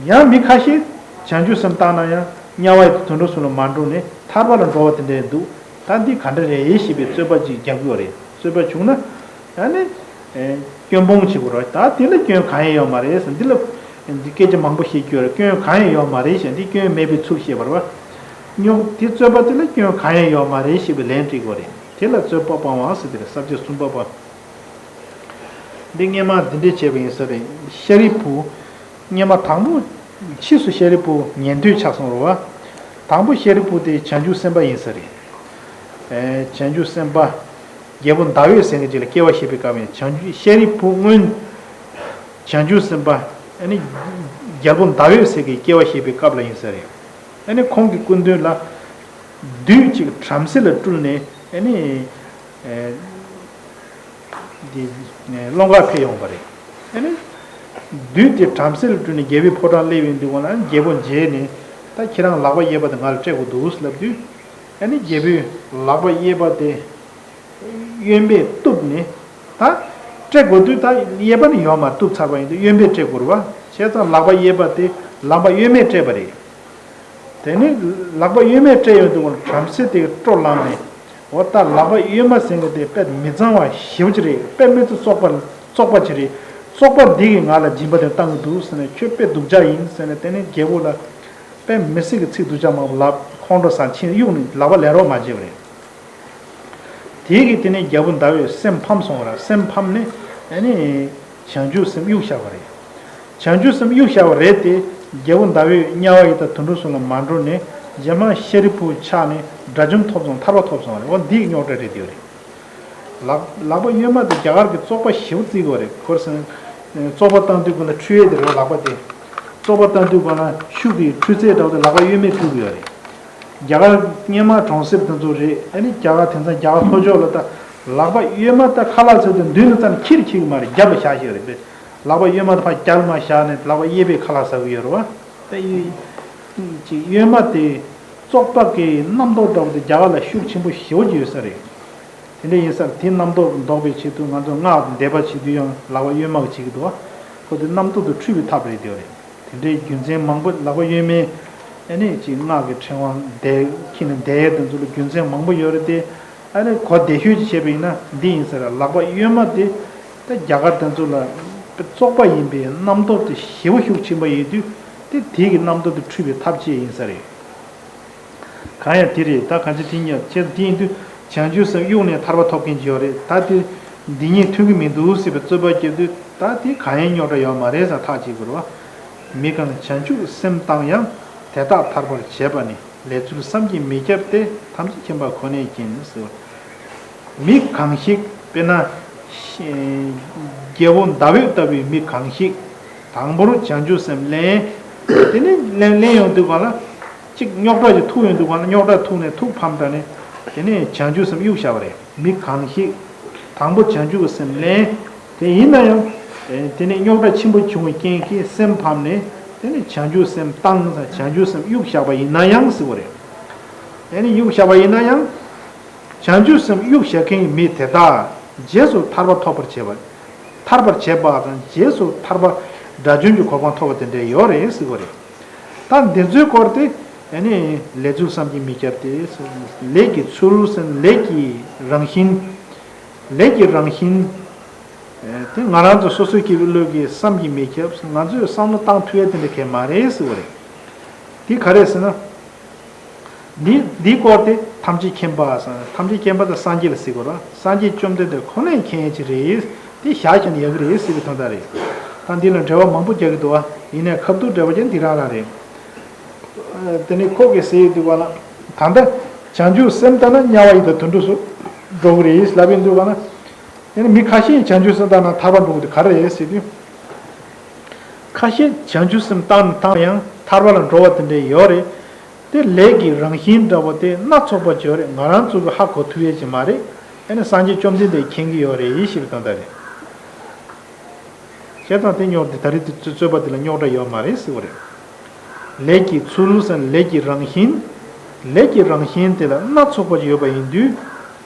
ཡང་མི་ཁ་ཤས་ བྱང་ཆུབ་སེམས་བཏང་ན་ཡང་དམྱལ་བ་ཡི་དུད་འགྲོ་གསུམ་ལ་མ་འགྲོ་ནས་ཐར་པ་ལ་འགྲོ་བ་དེ་འདྲས་འདུག་ད་འདི་ག་འདྲ་རེད་ཞེས་པའི་རྩོད་པ་ཅིག་རྒྱག་གི་ཡོད་རེད། རྩོད་པ་བྱུང་ན་ཡང་ནི་སྐྱོན་སྤོང་བྱེད་དགོས་རེད། ད་འདི་ལ་སྐྱོན་གང་ཡང་ཡོད་མ་རེད་ཟེར། འདི་ལ་འདི་སྐད་ཆ་མང་པོ་བཤད་ཀྱི་ཡོད་རེད། སྐྱོན་གང་ཡང་ཡོད་མ་རེད་ཞེས་འདི་སྐྱོན་མེད་པའི་ཚུལ་བཤད་པ་རེད་བ། རྙོག་དེ་རྩོད་པ་དེ་ལ་སྐྱོན་གང་ཡང་ཡོད་མ་རེད་ཞེས་པའི་ལན་སྤྲད་དགོས་རེད། དེ་ལ་རྩོད་པ་སྤང་བ་ཟེར་དེ་རེད། ས་བཅད་གསུམ་པ་པ། འདི་སྔས་མ་འདི་འདྲས་བྱས་པ་ཡིན་ས་རེད། ཤཱ་རིའི་བུ། སྔས་མ་དང་པོ། ཕྱིས་སུ་ཤཱ་རིའི་བུ་ཉན་ཐོས་ཆགས་སོང་རེད་བ། དང་པོ་ཤཱ་རིའི་བུ་དེ་བྱང་ཆུབ་སེམས་དཔའ་ཡིན་ས་རེད། ཨེ། བྱང་ཆུབ་སེམས་དཔའ། རྒྱལ་པོ་ཟླ་འོད་ཟེར་མཁན་ཅིག་ལ་སྐྱེ་བ་བཞེས་པའི་སྐབས་ཡིན། བྱང་ཆུབ་ཤཱ་རིའི་བུ་སྔོན། བྱང་ཆུབ་སེམས་དཔའ། ཨ་ནི། རྒྱལ་པོ་ཟླ་འོད་ཟེར་གྱི་སྐྱེ་བ་བཞེས་པའི་སྐབས་ལ་ཡིན་ས་རེད། ཨ་ནི་ཁོང་གི་སྐུ་མདུན་ལ། བདུད་ཅིག་བྲམ་ཟེ་ལ་སྤྲུལ་ནས་ཨ་ནི། ཨེ། འདི། ཨེ། སློང་གར་ཕེབས་ཡོང་བ་རེད། ཨ་ནི། བདུད་དེ་བྲམ་ཟེ་ལ་སྤྲུལ་ནས་རྒྱལ་པོའི་ཕོ་བྲང་སླེབས་ཡོང་དུས་སྒང་ལ་རྒྱལ་པོ་མཇལ་ནས་ད་ཁྱེད་རང་ལག་པ་གཡས་པ་དེ་ང་ལ་སྤྲད་དགོས་འདུག་ལབ་དུས། ཨ་ནི་རྒྱལ་པོས་ལག་པ་གཡས་པ་དེ། གཡོན་པས་གཏུབས་ནས། ད། སྤྲད་དགོས་དུས་ད་གཡས་པ་ནི་ཡོད་མ་གཏུབས་ཚར་བ་ཡིན་དུས་གཡོན་པས་སྤྲད་དགོས་རེད་བ། བྱས་ཙང་ལག་པ་གཡས་པ་དེ་ལག་པ་གཡོན་མས་སྤྲད་པ་རེད། དེ་ནས་ལག་པ་གཡོན་མས་སྤྲད་ཡོང་དུས་སྒང་ལ་བྲམ་ཟེ་དེ་སྤྲོ་ལངས་ནས། འོ་ད་ལག་པ་གཡོན་མ་ཟེར་མཁན་དེ་དཔེ་མི་གཙང་བ་ཞེ་པོ་ཅིག་རེད། དཔེ་མི་ཚེ་བཙོག་པ་བཙོག་པ་ཅིག་རེད། བཙོག་པ་འདི་གིས་ང་ལ་སྦྱིན་པ་དེ་བཏང་གི་འདུག་ཟེར་ནས་ཁྱོད་དཔེ་སྡུག་ཅག་ཡིན་ཟེར་ནས། དེ་ནས་རྒྱལ་པོ་ལ་དཔེ་མི་སྲིད་ཀྱི་ཚིག་སྡུག་ཅག་མང་པོ་ལབ། ཁོང་ཁྲོ་ཟ། ཕྱིན་གཡུགས་ནས་ལག་པ་ལེན་རོགས་མ་བྱས་པ་རེད། དེ་གིས་དེ་ནས་རྒྱལ་པོ་ཟླ་འོད་སེམས་ཕམ་སོང་བ་རེད། སེམས་ཕམ་ནས་ཨ་ནི་བྱང་ཆུབ་སེམས་གཡུགས་བཞག་པ་རེད། བྱང་ཆུབ་སེམས་གཡུགས་བཞག་པ་རེད་དེ། རྒྱལ་པོ་ཟླ་འོད་དམྱལ་བ་ཡི་དྭགས་དུད་འགྲོ་གསུམ་ལ་མ་འགྲོ་ནས་རྗེས་མ་ཤཱ་རིའི་བུ་ཆགས་ནས་དགྲ་བཅོམ་ཐོབ་སོང་། ཐར་པ་ཐོབ་སོང་བ་རེད། འོ་འདི་རྙོག་དྲ་རེད་དེ་རེད། ལག་ལག་པ་གཡོན་མ་དེ་རྒྱ་གར་གྱི་བཙོག་པ་ཞེ་པོ་བརྩི་གི་ཡོད་རེད། ཁོ་རེ་ཟེར་ན། བཙོག་པ་བཏང་དུས་སྒང་ལ་འཁྲུ་ཡས་དེ་རེད་ལག་པ་དེ། བཙོག་པ་བཏང་དུས་སྒང་ལ་ཤུགས་ཀྱིས་འཁྲུ་རྩལ་འདྲ་བོ་དེ་ལག་པ་གཡོན་མས་འཁྲུ་གི་ཡོད་རེད། རྒྱ་གར་སྔས་མ་གྲོང་གསེབ་དེ་ཚོ་རེད། ཨ་ནི་རྒྱ་གར་དེང་སང་རྒྱ་གར་ལྷོ་ཕྱོགས་ལ་ད་ལག་པ་གཡོན་མ་ད་ཁ་ལག་ཟེར་དུས་མདུན་ལ་བཙལ་ནས་འཁྱེར་འཁྱེར་གི་མ་རེད། རྒྱབ་ལ་བཞག་བཞག་རེད་པས། ལག་པ་གཡོན་མ་ད་ཕར་རྒྱབ་ལ་མར་བཞག་ནས་ལག་པ་གཡས་པས་ཁ་ལག་ཟ་གི་ཡོད་རེད་བ། ད་ཡི་ཅིག་གཡོན་མ་དེ་བཙོག་པ་གི་རྣམ་རྟོག་འདྲ་བོ་དེ་རྒྱ་གར་ལ་ཤུགས་ཆེན་པོ་ཞེ་པོ་ཅིག་ཡོད་ས་རེད། དེ་འདྲ་ཡིན་ཙང་དེ་རྣམ་རྟོག་ལྡོག་པའི་ཆེད་དུ་ང་ཚོ་སྔགས་འདེབས་པ་བྱེད་དུས་ཡང་ལག་པ་གཡོན་མ་གིས་བྱེད་ཀྱི་འདུག་བ། ཁོ་དེ་རྣམ་རྟོག་དེ་འཁྲུད་པའི་ཐབས་རེད་དེ་རེད། དེ་འདྲའི་རྒྱུ་མཚན་མང་པོ། ལག་པ་གཡོན་མའི་ཨ་ནི་ཅིག་སྔགས་ཀྱི་ཕྲེང་བ་འདེབས་ཁྱེར་ནས་བཟླས་ཡས་དེ་ཚོ་ལ་རྒྱུ་མཚན་མང་པོ་ཡོད་རེད་དེ། ཨ་ནི་གོ་བདེ་ཤོས་ཅིག་བྱས་པ་ཡིན་ན་འདི་ཡིན་ས་རེད། ལག་པ་གཡོན་མ་དེ་ད་རྒྱ་གར་དེ་ཚོ་ལ་བཙོག་པ་ཡིན་པའི་རྣམ་རྟོག་དེ་ཞེ་པོ་ཤུགས་ཆེན་པོ་ཡིན་དུས། དེ་དེ་གི་རྣམ་རྟོག་དེ་འཁྲུད་པའི་ཐབས་ཅིག་ཡིན་ས་རེད། གང་ཡང་དེ་རེད། ད་གང་ཅི་དེ་ཉིད་བྱས་དེ་ཡིན་དུས་བྱང་ཆུབ་སེམས་གཡུགས་ནས་ཐར་པ་ཐོབ་མཁན་ཅིག་ཡོད་རེད། ད་དེ་འདི་གཉིས་མཐུན་གྱི་མི་འདུག་ཟེར་བའི་རྩོད་པ་བརྒྱབ་དུས། ད་དེ་གང་ཡང་རྙོག་དྲ་ཡོད་མ་རེད་ཟེར་ཐག་བཅད་དགོས་རེད་བ། མི་གང་བྱང་ཆུབ་སེམས་བཏང་ཡང་། དེ་དག་ཐར་པར་བྱེད་པ་ནི། ལས་ཚུལ་བསམ་གྱིས་མི་ཁྱབ་སྟེ། ཐམས་ཅད་མཁྱེན་པ་ཁོ་ནས་མཁྱེན་ཟེར། མི་གང་ཞིག་དཔེར་ན། རྒྱལ་པོ་ཟླ་འོད་ལྟ་བུའི་མི་གང་ཞིག་དང་པོར་བྱང་ཆུབ་སེམས་ལེན། དེ་ནས་ལེན་ལེན་ཡོང་དུས་སྒང་ལ། གཅིག་རྙོག་དྲ་ཞིག་ཐུག་ཡོང་དུས་སྒང་ལ། རྙོག་དྲ་ཐུག་ནས་ཐུགས་ཕམ་དྲགས་ནས། དེ་ནས་བྱང་ཆུབ་སེམས་གཡུགས་བཞག་པ་རེད། མི་གང་ཞིག་དང་པོ་བྱང་ཆུབ་ཀྱི་སེམས་ལེན། དེ་ཡིན་ན་ཡང་། དེ་ནས་རྙོག་དྲ་ཆེན་པོ་བྱུང་བའི་རྐྱེན་གྱིས་སེམས་ཕམ་ནས། དེ་ནས་བྱང་ཆུབ་སེམས་བཏང་། བྱང་ཆུབ་སེམས་གཡུགས་བཞག་པ་ཡིན་ན་ཡང་ཟེར་བ་རེད། དེ་ནས་གཡུགས་བཞག་པ་ཡིན་ན་ཡང་། བྱང་ཆུབ་སེམས་གཡུགས་བཞག་མཁན་གྱི་མི་དེ་དག་རྗེས་སུ་ཐར་པ་ཐོབ་པར་བྱེད་པ། ཐར་པར་བྱེད་པ་དང་། རྗེས་སུ་ཐར་པ་དགྲ་བཅོམ་གྱི་གོ་འཕང་ཐོབ་པ་དེ་འདྲ་ཡོད་རེད་ཟེར་བ་རེད། ད་འདི་ཚོའི་སྐོར་དེ་ཨ་ནི་ལས་ཚུལ་བསམ་གྱིས་མི་ཁྱབ་སྟེ། ལས་ཀྱི་ཚུལ་ཟེར་ན་ལས་ཀྱི་རང་བཞིན། ལས་ཀྱི་རང་བཞིན་དེ་ང་རང་ཚོ་སོ་སོའི་སྐྱེ་བོའི་བློ་གིས་བསམ་གྱིས་མི་ཁྱབ། ང་ཚོས་བསམ་བློ་བཏང་ཐུབ་ཡ་དེ་འདྲ་གང་ཡང་མ་རེད་ཟེར་བ་རེད། འདི་ག་རེད་ཟེར་ན། འདི་འདིའི་སྐོར་དེ་ཐམས་ཅད་མཁྱེན་པ་ཟེར། ཐམས་ཅད་མཁྱེན་པ་དེ་སངས་རྒྱས་ལ་ཟེར་དགོས་རེད། སངས་རྒྱས་བཅོམ་ལྡན་འདས་ཁོ་ནས་མཁྱེན་ཡ་ཅིག་རེད། དེ་བཞག་བཞག་ན་ཡག་གི་རེད་ཟེར་བའི་དོན་དག་རེད། ད་འདི་ལ་འགྲེལ་པ་མང་པོ་རྒྱག་གི་འདུག་བ། ཡིན་ནའི་ཁ་ཐུག་འགྲེལ་པ་ཅན་འདི་རང་རང་རེད། དེ་ནས་ཁོ་གིས་ཟེར་ཡོད་འདུག་བ་ལ། ད་ལྟ་བྱང་ཆུབ་སེམས་ལྟར་ན་དམྱལ་བ་ཡི་དྭགས་དུད་འགྲོ་ཚོ་འགྲོ་གི་རེད་ལབ་ཡོད་འདུག་བ་ལ། ཡིན་ན་མི་ཁ་ཤས་བྱང་ཆུབ་སེམས་བཏང་ན་ཐར་པ་འགྲོ་གི་འདུག་ག་རེ་རེད་ཟེར་དུས། ཁ་ཤས་བྱང་ཆུབ་སེམས་བཏང་བཏང་ཡང་ཐར་པ་ལ་འགྲོ་བ་དེ་འདྲ་ཡོད་རེད། དེ་ལས་ཀྱི་རང་བཞིན་འདྲ་བོ་དེ་སྣ་ཚོགས་པ་ཅིག་ཡོད་རེད། ང་རང་ཚོ་གིས་ཧ་གོ་ཐུབ་ཡས་ཅིག་མ་རེད། ཨ་ནི་སངས་རྒྱས་བཅོམ་ལྡན་འདས་མཁྱེན་གྱི་ཡོད་རེད་ཞེས་པའི་དོན་དག་རེད། བྱས་ཙང་དེ་རྙོག་དེ་ད་རེས་དེ་རྩོད་པ་དེ་ལ་རྙོག་དྲ་ཡོད་མ་རེད་ཟེར་བ་རེད། ལས་ཀྱི་ཚུལ་ཟེར་ན་ལས་ཀྱི་རང་བཞིན། ལས་ཀྱི་རང་བཞིན་དེ་ལ་སྣ་ཚོགས་པ་ཅིག་ཡོད་པ་ཡིན་དུས།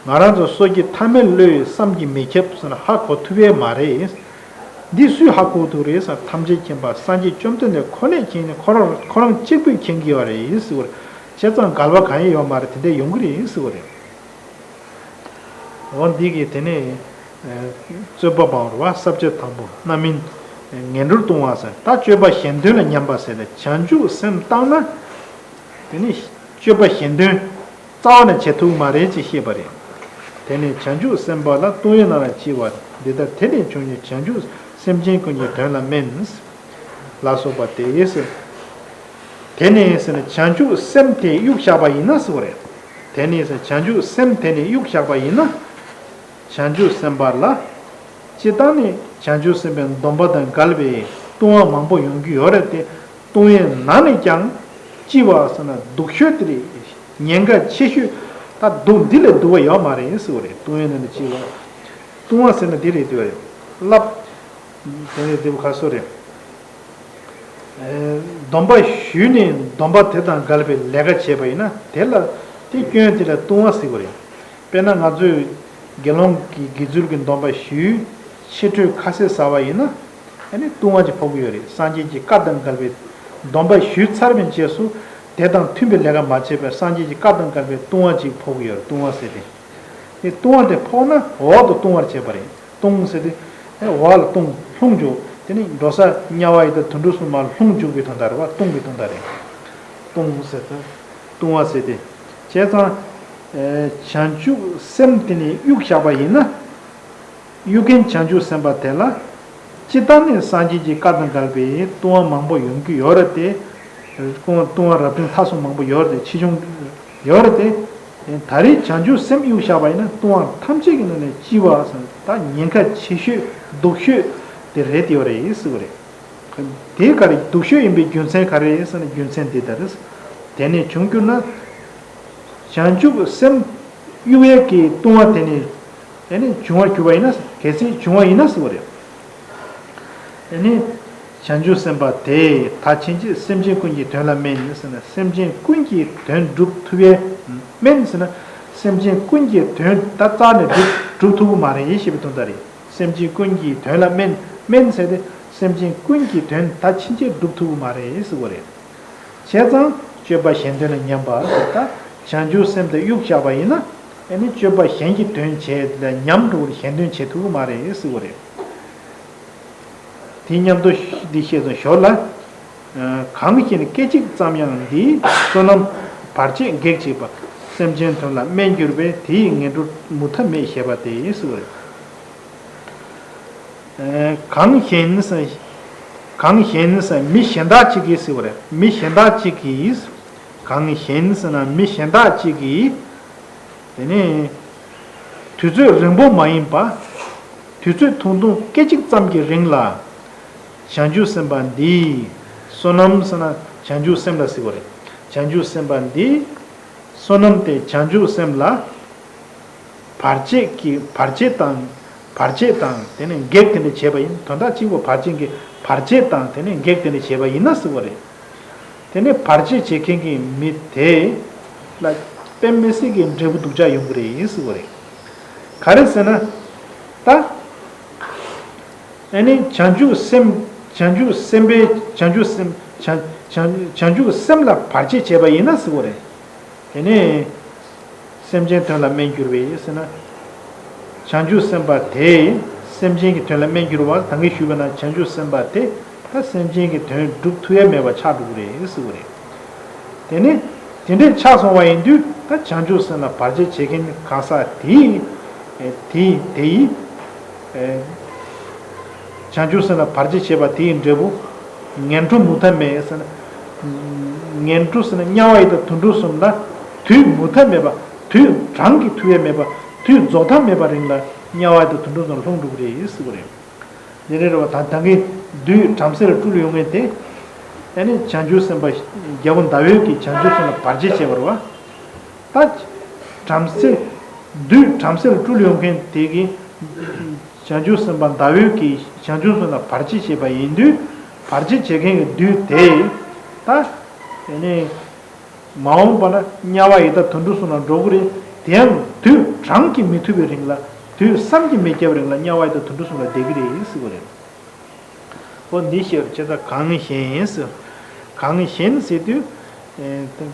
ང་རང་ཚོ་སོ་སྐྱེ་ཐ་མལ་བློས་བསམ་གྱིས་མི་ཁྱབ་ཟེར་ན་ཧ་གོ་ཐུབ་ཡས་མ་རེད། འདི་སུས་ཧ་གོ་ཐུབ་རེད་ཟེར། ཐམས་ཅད་མཁྱེན་པ་སངས་རྒྱས་བཅོམ་ལྡན་འདས་ཁོ་ནས་མཁྱེན་ནས་ཁོ་རང་ཁོ་རང་གཅིག་པུས་མཁྱེན་གྱི་ཡོད་རེད་ཟེར་བ་རེད། བྱས་ཙང་འགལ་བ་གང་ཡང་ཡོད་མ་རེད། དེ་འདྲས་ཡོང་གི་རེད་ཟེར་བ་རེད། འོ་འདི་གིས་དེ་ནས་རྩོད་པ་སྤང་བར་བ་ས་བཅད་དང་པོ་རྣམ་སྨིན་ངན་འགྲོར་ལྟུང་བ་ཟེར། ད་སྤྱོད་པ་གཞན་དོན་ལ་ཉམས་པ་ཟེར་ནས་བྱང་ཆུབ་སེམས་བཏང་ན་དེ་ནི་སྤྱོད་པ་གཞན་དོན་རྩ་བ་ནས་བྱེད་ཐུབ་མ་རེད་ཅེས་བཤད་པ་རེད། དེ་ནས་བྱང་ཆུབ་སེམས་དཔའ་ལ་ལྟུང་བའི་ནང་ལ་ལྕི་བ་འདི་ལྟར་དེ་ལས་བྱུང་ནས་བྱང་ཆུབ་སེམས་ཅན་ཀུན་གྱི་དོན་ལ་དམན། ལ་སོགས་པ་སྟེ་ཟེར། དེ་ནས་ཟེར་ན་བྱང་ཆུབ་སེམས་དེ་གཡུགས་བཞག་པ་ཡིན་ན་ཟེར་བ་རེད། དེ་ནས་ཟེར་བྱང་ཆུབ་སེམས་དེ་ནས་གཡུགས་བཞག་པ་ཡིན་ན། བྱང་ཆུབ་སེམས་དཔའ་ལ། སྤྱིར་བཏང་ནས་བྱང་ཆུབ་སེམས་དཔའི་སྡོམ་པ་དང་འགལ་བའི་ལྟུང་བ་མང་པོ་ཡོང་གི་ཡོད་རེད་དེ། ལྟུང་བའི་ནང་ནས་ཀྱང་། ལྕི་བ་ཟེར་ན་སྡུག་ཤོས་དེ་རེད། ཉེན་ཁ་ཆེ་ཤོས། ད་སྡུག་འདི་ལས་སྡུག་པ་ཡོད་མ་རེད་ཟེར་བ་རེད། ལྟུང་བའི་ནང་ནས་ལྕི་བ། ལྟུང་བ་ཟེར་ན་འདི་རེད་འདུག་རེད། བསླབ། དེ་ནས་འདི་བ་ཁ་སོ་རེད། སྡོམ་པ་ཞུས་ནས་སྡོམ་པ་དེ་དང་འགལ་བའི་ལས་ཀ་བྱས་པ་ཡིན་ན་དེ་ལ་དེ་སྐྱོན་དེ་ལ་ལྟུང་བ་ཟེར་བ་རེད། དཔེར་ན་ང་ཚོས་དགེ་སློང་གི་དགེ་ཚུལ་གྱི་སྡོམ་པ་ཞུས། ཕྱི་འཕྲོས་ཁ་ཟས་ཟ་བ་ཡིན་ན་ཨ་ནི་ལྟུང་བ་ཅིག་ཕོག་གི་ཡོད་རེད། སངས་རྒྱས་ཀྱི་བཀའ་དང་འགལ་བའི་སྡོམ་པ་ཞུས་ཚར་བའི་རྗེས་སུ་དེ་དང་མཐུན་པའི་ལས་ཀ་མ་བྱས་པས་སངས་རྒྱས་ཀྱི་བཀའ་དང་འགལ་བའི་ལྟུང་བ་ཅིག་ཕོག་གི་ཡོད་རེད། ལྟུང་བ་ཟེར་ཏེ། དེ་ལྟུང་བ་དེ་ཕོག་ན་འོག་ཏུ་ལྟུང་བར་བྱེད་པ་རེད། ལྟུང་ཟེར་ཏེ། ཨེ་འོག་ལ་ལྟུང་ལྷུང་འཇུག་དེ་ནི་འགྲོ་ས་དམྱལ་བ་ཡི་དྭགས་དུད་འགྲོ་གསུམ་མར་ལྷུང་འཇུག་པའི་དོན་དག་རེད་བ། ལྟུང་གི་དོན་དག་རེད། ལྟུང་ཟེར་ཏེ། ལྟུང་བ་ཟེར་ཏེ། བྱས་ཙང་། ཨེ་བྱང་ཆུབ་སེམས་དེ་ནི་གཡུགས་བཞག་པ་ཡིན་ན། གཡུག་མཁན་བྱང་ཆུབ་སེམས་དཔའ་དེ་ལ། སྤྱིར་བཏང་ནས་སངས་རྒྱས་ཀྱི་བཀའ་དང་འགལ་བའི་ལྟུང་བ་མང་པོ་ཡོང་གི་ཡོད་རེད་དེ། ལྟུང་བ་ལྟུང་བ་རབ་འབྲིང་ཐ་གསུམ་མང་པོ་ཡོད་རེད་དེ། ཆེ་ཆུང་ཡོད་རེད་དེ། ད་རེས་བྱང་ཆུབ་སེམས་གཡུགས་བཞག་པ་ཡིན་ན་ལྟུང་བ་ཐམས་ཅད་ཀྱི་ནང་ནས་ལྕི་བ་ཟེར་ད་ཉེན་ཁ་ཆེ་ཤོས་སྡུག་ཤོས་དེ་རེད་དེ་ཡོད་རེད་ཟེར་བ་རེད། དེ་ག་རེ་སྡུག་ཤོས་ཡིན་པའི་རྒྱུ་མཚན་ག་རེ་ཟེར་ན་རྒྱུ་མཚན་འདི་ལྟར་རེད། དེ་ནས་བྱུང་གྱུར་ན། བྱང་ཆུབ་སེམས་གཡུག་ཡས་ཀྱི་ལྟུང་བ་དེ་ནི། ཨེ་ནི་བྱུང་བར་གྱུར་པ་ཡིན་ན། གལ་སྲིད་བྱུང་བ་ཡིན་ན་ཟེར་བ་རེད། ཨེ་ནི། བྱང་ཆུབ་སེམས་དཔའ་དེས་ད་ཕྱིན་ཆད་སེམས་ཅན་ཀུན་གྱི་དོན་ལ་དམན་ཟེར་ན་སེམས་ཅན་ཀུན་གྱི་དོན་སྒྲུབ་ཐུབ་ཡས། དམན་ཟེར་ན། སེམས་ཅན་ཀུན་གྱི་དོན་ད་རྩ་ནས་སྒྲུབ་སྒྲུབ་ཐུབ་ཀྱི་མ་རེད་ཞེས་པའི་དོན་དག་རེད། སེམས་ཅན་ཀུན་གྱི་དོན་ལ་དམན། དམན་ཟེར་ཏེ། སེམས་ཅན་ཀུན་གྱི་དོན་ད་ཕྱིན་ཆད་སྒྲུབ་ཐུབ་ཀྱི་མ་རེད་ཟེར་བ་རེད། བྱས་ཙང་སྤྱོད་པ་གཞན་དོན་ལ་ཉམས་པ་ཟེར་ད། བྱང་ཆུབ་སེམས་དེ་གཡུགས་བཞག་པ་ཡིན་ན། ཨེ་ནི་སྤྱོད་པ་གཞན་གྱི་དོན་བྱས་ལ་ཉམས་འགྲོ་བར་གཞན་དོན་བྱེད་ཐུབ་ཀྱི་མ་རེད་ཟེར་བ་རེད། དེ་མཉམ་དུ་འདི་བཤད་ཙང་ཞོར་ལ། གང་གཞན་སྐད་ཅིག་ཙམ་ཡང་འདིའི་བསོད་ནམས་བར་ཆད་གེགས་བྱེད་པ། སེམས་ཅན་དོན་ལ་དམན་གྱུར་པས་དེ་ཡི་ངན་འགྲོར་མུ་མཐའ་མེད་ཞེས་པ་སྟེ་ཟེར་བ་རེད། གང་གཞན་ཟེར། གང་གཞན་ཟེར་མི་གཞན་དག་ཅིག་གིས་ཟེར་བ་རེད། མི་གཞན་དག་ཅིག་གིས། གང་གཞན་ཟེར་ན་མི་གཞན་དག་ཅིག་གིས། དེ་ནས། དུས་ཚོད་རིང་པོ་མ་ཡིན་པ། དུས་ཚོད་ཐུང་ཐུང་སྐད་ཅིག་ཙམ་གྱི་རིང་ལ། བྱང་ཆུབ་སེམས་དཔའ་འདིས། བསོད་ནམས་ཟེར་ན་བྱང་ཆུབ་སེམས་ལ་ཟེར་བ་རེད། བྱང་ཆུབ་སེམས་དཔའ་འདིས། བསོད་ནམས་དེ་བྱང་ཆུབ་སེམས་ལ། བར་ཆད་ཀྱི་བར་ཆད་དང་། བར་ཆད་དང་དེ་ནས་གེགས་དེ་འདྲ་བྱས་པ་ཡིན། དོན་དག་གཅིག་པོ་བར་ཆད་ཀྱི་བར་ཆད་དང་དེ་ནས་གེགས་དེ་འདྲ་བྱས་པ་ཡིན་ན་ཟེར་བ་རེད། དེ་ནས་བར་ཆད་བྱེད་མཁན་གྱི་མི་དེ་ལ་དཔེ་མི་སྲིད་ཀྱི་འབྲས་བུ་སྡུག་ཅག་ཡོང་གི་རེད་ཟེར་བ་རེད། ག་རེ་ཟེར་ན། ད། ཨ་ནི་བྱང་ཆུབ་སེམས། བྱང་ཆུབ་སེམས་དཔའི་བྱང་ཆུབ་སེམས། བྱང་བྱང་བྱང་ཆུབ་སེམས་ལ་བར་ཆད་བྱས་པ་ཡིན་ན་ཟེར་བ་རེད། དེ་ནས་སེམས་ཅན་དོན་ལ་དམན་གྱུར་པས་ཟེར་ན། བྱང་ཆུབ་སེམས་དཔའ་དེས་སེམས་ཅན་གྱི་དོན་ལ་དམན་གྱུར་པ་ད་གིན་ཞུས་པ་ན་བྱང་ཆུབ་སེམས་དཔའ་དེ་ད་སེམས་ཅན་གྱི་དོན་སྒྲུབ་ཐུབ་ཡ་མེད་པ་ཆགས་འགྲོ་གི་རེད་ཟེར་བ་རེད། དེ་ནས་དེ་འདྲས་ཆགས་སོང་བ་ཡིན་དུས་ད་བྱང་ཆུབ་སེམས་ལ་བར་ཆད་བྱེད་མཁན་གང་ཟག་དེས་དེ་དེ་ཡིས། བྱང་ཆུབ་སེམས་ལ་བར་ཆད་བྱེད་པ་དེ་ཡི་འབྲས་བུ། ངན་འགྲོ་མུ་མཐའ་མེད་ཟེར་ན། ངན་འགྲོ་ཟེར་ན་དམྱལ་བ་ཡི་དྭགས་དུད་འགྲོ་གསུམ་ལ་དུས་མུ་མཐའ་མེད་པ། དུས་གྲངས་ཀྱིས་ཐུབ་ཡ་མེད་པ། དུས་རྫོགས་མཐའ་མེད་པ་རིང་ལ་དམྱལ་བ་ཡི་དྭགས་དུད་འགྲོ་གསུམ་ལ་ལྷུང་འགྲོ་གི་རེད་ཟེར་བ་རེད། འདི་རེད་བ། ད་ད་གིན་བདུད་བྲམ་ཟེར་སྤྲུལ་ཡོང་མཁན་དེ། ཨ་ནི་བྱང་ཆུབ་སེམས་དཔའ་རྒྱལ་པོ་ཟླ་འོད་ཀྱིས་བྱང་ཆུབ་སེམས་ལ་བར་ཆད་བྱས་པ་རེད་བ། ད། བྲམ་ཟེ། བདུད་བྲམ་ཟེར་སྤྲུལ་ཡོང་མཁན་དེ་གིས། བྱང་ཆུབ་སེམས་དཔའ་ཟླ་འོད་ཀྱིས་བྱང་ཆུབ་སེམས་ལ་བར་ཆད་བྱས་པ་ཡིན་དུས། བར་ཆད་བྱེད་མཁན་གྱི་བདུད་དེ། ད། དེ་ནས། མ་འོངས་པ་ན་དམྱལ་བ་ཡི་དྭགས་དུད་འགྲོ་གསུམ་ལ་འགྲོ་གི་རེད། དེ་ཡང་དུས་གྲངས་ཀྱིས་མི་ཐུབ་པའི་རིང་ལ། དུས་བསམ་གྱིས་མི་ཁྱབ་པའི་རིང་ལ་དམྱལ་བ་ཡི་དྭགས་དུད་འགྲོ་གསུམ་ལ་བསྡད་ཀྱི་རེད་ཟེར་བ་རེད། འོ་འདི་ཤེས་པར་བྱེད་ད་གང་གཞན་ཟེར། གང་གཞན་ཟེར་དུས། ཨེ།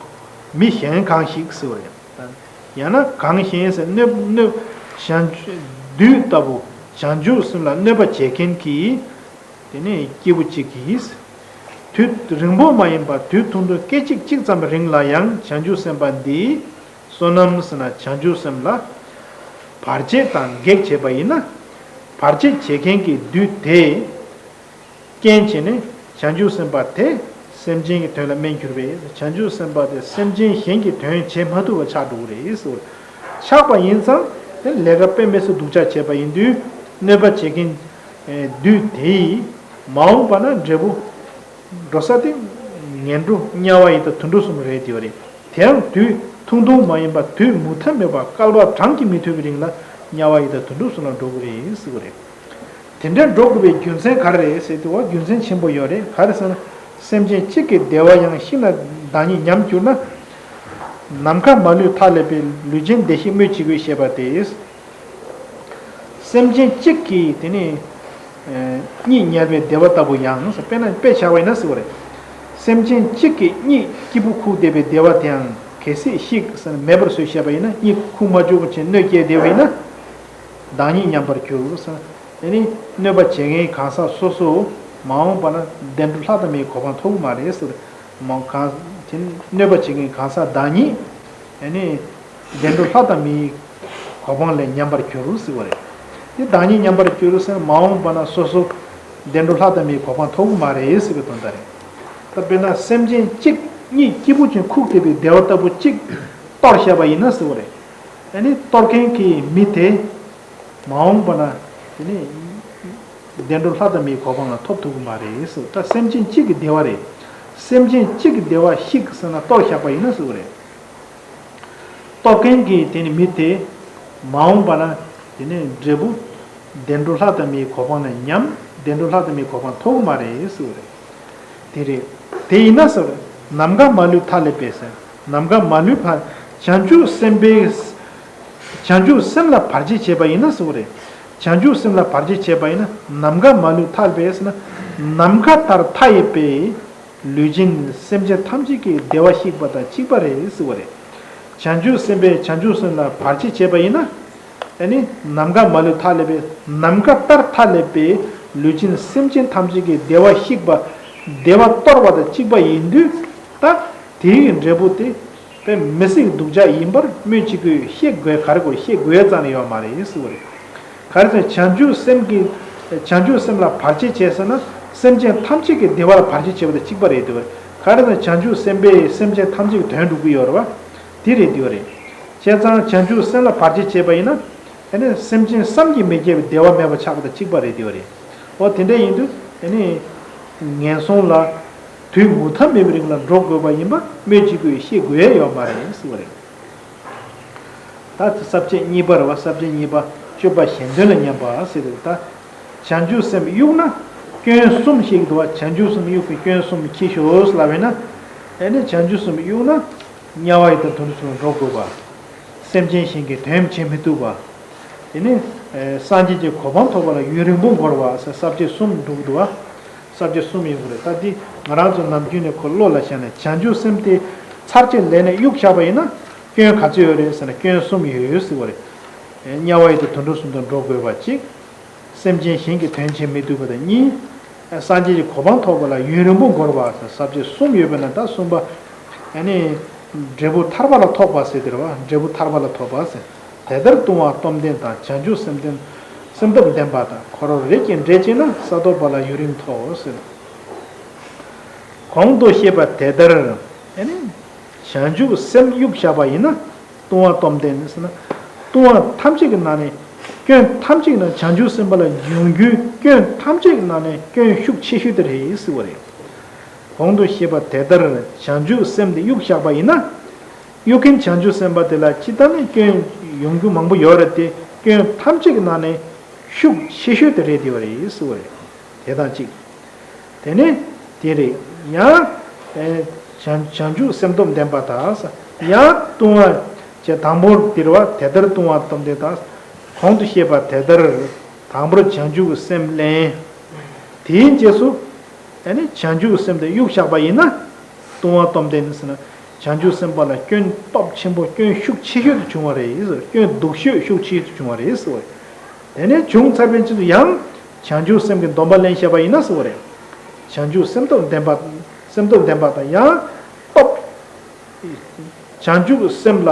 མི་གཞན་གང་ཞིག་ཟེར་བ་རེད། ཡང་ན་གང་གཞན་ཟེར་གནོད་གནོད། བྱང་ཆུབ་བདུད་ལྟ་བུ་བྱང་ཆུབ་སེམས་ལ་གནོད་པ་བྱེད་མཁན་གྱི། དེ་ནས་སྐྱེས་བུ་གཅིག་གིས། དུས་རིང་པོ་མ་ཡིན་པར་དུས་ཐུང་ཐུང་སྐད་ཅིག་གཅིག་ཙམ་རིང་ལ་ཡང་བྱང་ཆུབ་སེམས་དཔའ་འདིས། བསོད་ནམས་ཟེར་ན་བྱང་ཆུབ་སེམས་ལ། བར་ཆད་དང་གེགས་བྱེད་པ་ཡིན་ན། བར་ཆད་བྱེད་མཁན་གྱི་བདུད་དེ། རྐྱེན་བྱས་ནས་བྱང་ཆུབ་སེམས་དཔའ་དེ་སེམས་ཅན་གྱི་དོན་ལ་དམན་གྱུར་པས། བྱང་ཆུབ་སེམས་དཔའ་དེ་སེམས་ཅན་གཞན་གྱི་དོན་བྱེད་མ་ཐུབ་པ་ཆགས་འགྲོ་གི་རེད་ཟེར། ཆགས་པ་ཡིན་ཙང་དེ་ལས་ཀ་དཔེ་མི་སྲིད་སྡུག་ཅག་བྱས་པ་ཡིན་དུས། གནོད་པ་བྱེད་མཁན་བདུད་དེ་ཡིས་མ་འོངས་པ་ན་འབྲས་བུ་འགྲོ་ས་དེ་ངན་འགྲོ་དམྱལ་བ་ཡི་དྭགས་དུད་འགྲོ་གསུམ་རེད་དེ་བ་རེད། དེའང་དུས་ཐུང་ཐུང་མ་ཡིན་པར་དུས་མུ་མཐའ་མེད་པར་བསྐལ་པ་གྲངས་ཀྱིས་མི་ཐུབ་པའི་རིང་ལ་དམྱལ་བ་ཡི་དྭགས་དུད་འགྲོ་གསུམ་ལ་འགྲོ་གི་རེད་ཟེར་གི་རེད། དེ་འདྲ་འགྲོ་དགོས་པའི་རྒྱུ་མཚན་ག་རེ་རེད་ཟེར་དུས། འོ་རྒྱུ་མཚན་ཆེན་པོ་ཡོད་རེད། ག་རེ་ཟེར་ན། སེམས་ཅན་གཅིག་གི་བདེ་བ་ཡང་ཤི་ན་བདག་ཉིད་ཉམས་གྱུར་ན། ནམ་མཁའ་མ་ལུས་མཐའ་ཀླས་པའི་ལུས་ཅན་བདེ་གཤེགས་སྨོས་ཅི་དགོས་ཞེས་པ་སྟེ། སེམས་ཅན་གཅིག་གིས་དེ་ནི་གཉིད་ཉལ་བའི་བདེ་བ་ལྟ་བུ་ཡང་། དཔེར་ན་དཔེ་བཞག་པ་ཡིན་ན་ཟེར་བ་རེད། སེམས་ཅན་གཅིག་གིས་གཉིད་སྐྱིད་པོ་ཁུག་བསྡད་པའི་བདེ་བ་དེའང་གལ་སྲིད་ཤིག་ཟེར་ནས་མེད་པར་བཟོས་བཞག་པ་ཡིན་ན། གཉིད་ཁུག་མ་བཅུག་པ་བྱས་གནོད་སྐྱེལ་བསྡད་པ་ཡིན་ན། བདག་ཉིད་ཉམས་པར་འགྱུར་ཟེར། དེ་ནི་གནོད་པ་བྱེད་མཁན་གང་ཟག་སོ་སོ་མ་འོངས་པ་ན་བདེ་འགྲོ་ལྷ་དང་མིའི་གོ་འཕང་ཐོབ་ཀྱི་མ་རེད་ཟེར། མ་གང་དེ་ནི་གནོད་པ་བྱེད་མཁན་གང་ཟག་བདག་ཉིད་དེ་ནི་བདེ་འགྲོ་ལྷ་དང་མིའི་གོ་འཕང་ལས་ཉམས་པར་འགྱུར་ཟེར་བ་རེད། དེ་བདག་ཉིད་ཉམས་པར་འགྱུར་ཟེར་མ་འོངས་པ་ན་སོ་སོ་བདེ་འགྲོ་ལྷ་དང་མིའི་གོ་འཕང་ཐོབ་ཀྱི་མ་རེད་ཟེར་བའི་དོན་དག་རེད། ད་དཔེར་ན་སེམས་ཅན་གཅིག་གཉིད་སྐྱིད་པོ་ཅིག་ཁུག་བསྡད་པའི་བདེ་བ་ལྟ་བུ་གཅིག་གཏོར་བཞག་པ་ཡིན་ན་ཟེར་བ་རེད། ཨ་ནི་གཏོར་མཁན་གྱི་མི་དེ། མ་འོངས་པ་ན་དེ་ནི་བདེ་འགྲོ་ལྷ་དང་མིའི་གོ་འཕང་ལ་ཐོབ་ཐུབ་ཀྱི་མ་རེད་ཟེར། ད་སེམས་ཅན་གཅིག་གི་བདེ་བ་རེད། སེམས་ཅན་གཅིག་གི་བདེ་བ་ཤིག་ཟེར་ན་གཏོར་བཞག་པ་ཡིན་ན་ཟེར་བ་རེད། གཏོར་མཁན་གྱི་དེ་ནི་མི་དེ་མ་འོངས་པ་ན་དེ་ནི་འབྲས་བུ་བདེ་འགྲོ་ལྷ་དང་མིའི་གོ་འཕང་ལ་ཉམས། བདེ་འགྲོ་ལྷ་དང་མིའི་གོ་འཕང་ཐོབ་ཀྱི་མ་རེད་ཟེར་བ་རེད། དེ་རེད། དེ་ཡིན་ན་ཟེར། ནམ་མཁའ་མ་ལུས་མཐའ་ཀླས་པས་ཟེར། ནམ་མཁའ་མ་ལུས་བར། བྱང་ཆུབ་སེམས་དཔའི། བྱང་ཆུབ་སེམས་ལ་བར་ཆད་བྱས་པ་ཡིན་ན་ཟེར་བ་རེད། བྱང་ཆུབ་སེམས་ལ་བར་ཆད་བྱས་པ་ཡིན་ན། ནམ་མཁའ་མ་ལུས་མཐའ་ཀླས་པས་ཟེར་ན། ནམ་མཁའ་ལྟར་མཐའ་ཡས་པའི་ལུས་ཅན་སེམས་ཅན་ཐམས་ཅད་ཀྱི་བདེ་བ་གཤེགས་པ་དང་གཅིག་པ་རེད་ཟེར་བ་རེད། བྱང་ཆུབ་སེམས་དཔས་བྱང་ཆུབ་སེམས་ལ་བར་ཆད་བྱས་པ་ཡིན་ན། ཨ་ནི་ནམ་མཁའ་མ་ལུས་མཐའ་ཀླས་པའི། ནམ་མཁའ་ལྟར་མཐའ་ཀླས་པའི་ལུས་ཅན་སེམས་ཅན་ཐམས་ཅད་ཀྱི་བདེ་བ་གཤེགས་པ། བདེ་བ་གཏོར་བ་དང་གཅིག་པ་ཡིན་དུས། ད་དེའི་འབྲས་བུ་དེ་དཔེ་མི་སྲིད་སྡུག་ཅག་ཡིན་པར་སྨོས་ཅི་དགོས། བཤད་དགོས་ག་རེ་དགོས། བཤད་དགོས་ཙང་ནས་ཡོད་མ་རེད་ཟེར་བ་རེད། ག་རེ་ཟེར་ན་བྱང་ཆུབ་སེམས་ཀྱི། བྱང་ཆུབ་སེམས་ལ་བར་ཆད་བྱས་ཟེར་ན། སེམས་ཅན་ཐམས་ཅད་ཀྱི་བདེ་བ་ལ་བར་ཆད་བྱས་པ་དང་གཅིག་པ་རེད་འདུག་ག་རེ་ཟེར་ན་བྱང་ཆུབ་སེམས་དཔས་སེམས་ཅན་ཐམས་ཅད་ཀྱི་དོན་སྒྲུབ་ཀྱི་ཡོད་རེད་བ། དེ་རེད་འདུག་ག་རེད། བྱས་ཙང་བྱང་ཆུབ་སེམས་ལ་བར་ཆད་བྱས་པ་ཡིན་ན། ཨ་ནི་སེམས་ཅན་བསམ་གྱིས་མི་ཁྱབ་པའི་བདེ་བ་མེད་པ་ཆགས་པ་དང་གཅིག་པ་རེད་འདུག་ག་རེད། འོ་དེ་འདྲ་ཡིན་དུས་ཨ་ནི་ངན་སོང་ལ་དུས་མུ་མཐའ་མེད་པའི་རིང་ལ་འགྲོ་དགོས་པ་ཡིན་པ་སྨོས་ཅི་དགོས། བཤད་དགོས་ཡ་ཡོད་མ་རེད་ཟེར་བ་རེད། ད་ས་བཅད་གཉིས་པ་རེད་བ། ས་བཅད་གཉིས་པ་སྤྱོད་པ་གཞན་དོན་ལ་ཉམས་པ་ཟེར་རེད། ད་བྱང་ཆུབ་སེམས་གཡུགས་ན་སྐྱོན་གསུམ་ཞིག་འདུག་བ། བྱང་ཆུབ་སེམས་གཡུགས་པའི་སྐྱོན་གསུམ་ཁྱི་ཤོག་ལབ་པས་ན། ཨ་ནི་བྱང་ཆུབ་སེམས་གཡུགས་ན་དམྱལ་བ་ཡི་དྭགས་དུད་འགྲོ་ཚུར་འགྲོ་དགོས་པ། སེམས་ཅན་གཞན་གྱི་དོན་བྱེད་མི་ཐུབ་པ། དེ་ནས་སངས་རྒྱས་ཀྱི་གོ་འཕང་ཐོབ་པ་ལ་ཡུན་རིང་པོ་འགོར་བ་ཟེར་ས་བཅད་གསུམ་འདུག་འདུག་བ། ས་བཅད་གསུམ་ཡོད་པ་རེད། ད་འདི་ང་རང་ཚོ་ནམ་རྒྱུན་ནས་ཁོ་བློ་ལ་བཞག་ནས་བྱང་ཆུབ་སེམས་དེ་ཚར་གཅིག་ལས་ནས་གཡུག་བཞག་པ་ཡིན་ན་སྐྱོན་ག་ཚོད་ཡོད་རེད་ཟེར་ན་སྐྱོན་གསུམ་ཡོད་ཟེར་བ་རེད། དམྱལ་བ་ཡི་དྭགས་དུད་འགྲོ་གསུམ་དུ་འགྲོ་དགོས་པ་གཅིག་སེམས་ཅན་གཞན་གྱི་དོན་བྱེད་མི་ཐུབ་པ་དང་གཉིས། སངས་རྒྱས་ཀྱི་གོ་འཕང་ཐོབ་པ་ལ་ཡུན་རིང་པོ་འགོར་བ་ཟེར་ས་བཅད་གསུམ་ཡོད་པ་ན་ད་གསུམ་པ། ཨ་ནི། འབྲས་བུ་ཐར་པ་ལ་ཐོགས་པ་ཟེར་དེ་རེད་བ། འབྲས་བུ་ཐར་པ་ལ་ཐོགས་པ་ཟེར། དེ་ལྟར་ལྟུང་བ་སྟོབས་ལྡན་དང་། བྱང་ཆུབ་སེམས་ལྡན། སེམས་སྟོབས་ལྡན་པ་དང་། འཁོར་བར་རིགས་ཀྱི་འགྲེས་བྱས་ན། ས་ཐོབ་པ་ལ་ཡུན་རིང་ཐོགས་ཟེར། གོང་དུ་བཤད་པ་དེ་ལྟར། ཨ་ནི། བྱང་ཆུབ་སེམས་གཡུག་བཞག་པ་ཡིན་ན། ལྟུང་བ་སྟོབས་ལྡན་ཟེར་ན། ལྟུང་བ་ཐམས་ཅད་ཀྱི་ནང་ནས། སྐྱོན་ཐམས་ཅད་ཀྱི་ནང་བྱང་ཆུབ་སེམས་དཔའ་ལ་འབྱུང་རྒྱུའི་སྐྱོན་ཐམས་ཅད་ཀྱི་ནང་ནས་སྐྱོན་ཤུགས་ཆེ་ཤོས་དེ་རེད་ཟེར་བ་རེད། གོང་དུ་བཤད་པ་དེ་ལྟར་བྱང་ཆུབ་སེམས་དེ་གཡུག་བཞག་པ་ཡིན་ན། གཡུག་མཁན་བྱང་ཆུབ་སེམས་དཔའ་དེ་ལ་ཅི་ལྟར་ནས་སྐྱོན་ཡོང་རྒྱུ་མང་པོ་ཡོད་རེད་དེ། སྐྱོན་ཐམས་ཅད་ཀྱི་ནང་ནས་ཤུགས་ཆེ་ཤོས་དེ་རེད་དེ་བ་རེད་ཟེར་བ་རེད། དེ་དང་གཅིག་དེ་ནས་དེ་རེད། ཡང་། ཨེ། བྱང་བྱང་ཆུབ་སེམས་སྟོབས་ལྡན་པ་དང་། ཡང་ལྟུང་བ་བྱས་དང་པོར་དེ་རེད་བ། དེ་ལྟར་ལྟུང་བ་སྟོབས་ལྡན་དང་། གོང་དུ་བཤད་པ་དེ་ལྟར། དང་པོར་བྱང་ཆུབ་ཀྱི་སེམས་བླན། དེའི་རྗེས་སུ་ ཨ་ནི་བྱང་ཆུབ་སེམས་དེ་གཡུག་བཞག་པ་ཡིན་ན། ལྟུང་བ་སྟོབས་ལྡན་ཟེར་ན། བྱང་ཆུབ་སེམས་དཔའ་ལ་སྐྱོན་སྟོབས་ཆེན་པོ་སྐྱོན་ཤུགས་ཆེ་ཤོས་དུ་བྱུང་བ་རེད་ཟེར། སྐྱོན་སྡུག་ཤོས་ཤུགས་ཆེ་ཤོས་དུ་བྱུང་བ་རེད་ཟེར་བ་རེད། དེ་ནས་བྱུང་ཚར་བའི་ཕྱིར་དུ་ཡང་། བྱང་ཆུབ་སེམས་ཀྱི་སྡོམ་པ་ལེན་བྱས་པ་ཡིན་ན་ཟེར་བ་རེད། བྱང་ཆུབ་སེམས་སྟོབས་ལྡན་པ། སེམས་སྟོབས་ལྡན་པ་དང་ཡང་། སྟོབས། བྱང་ཆུབ་སེམས་ལ་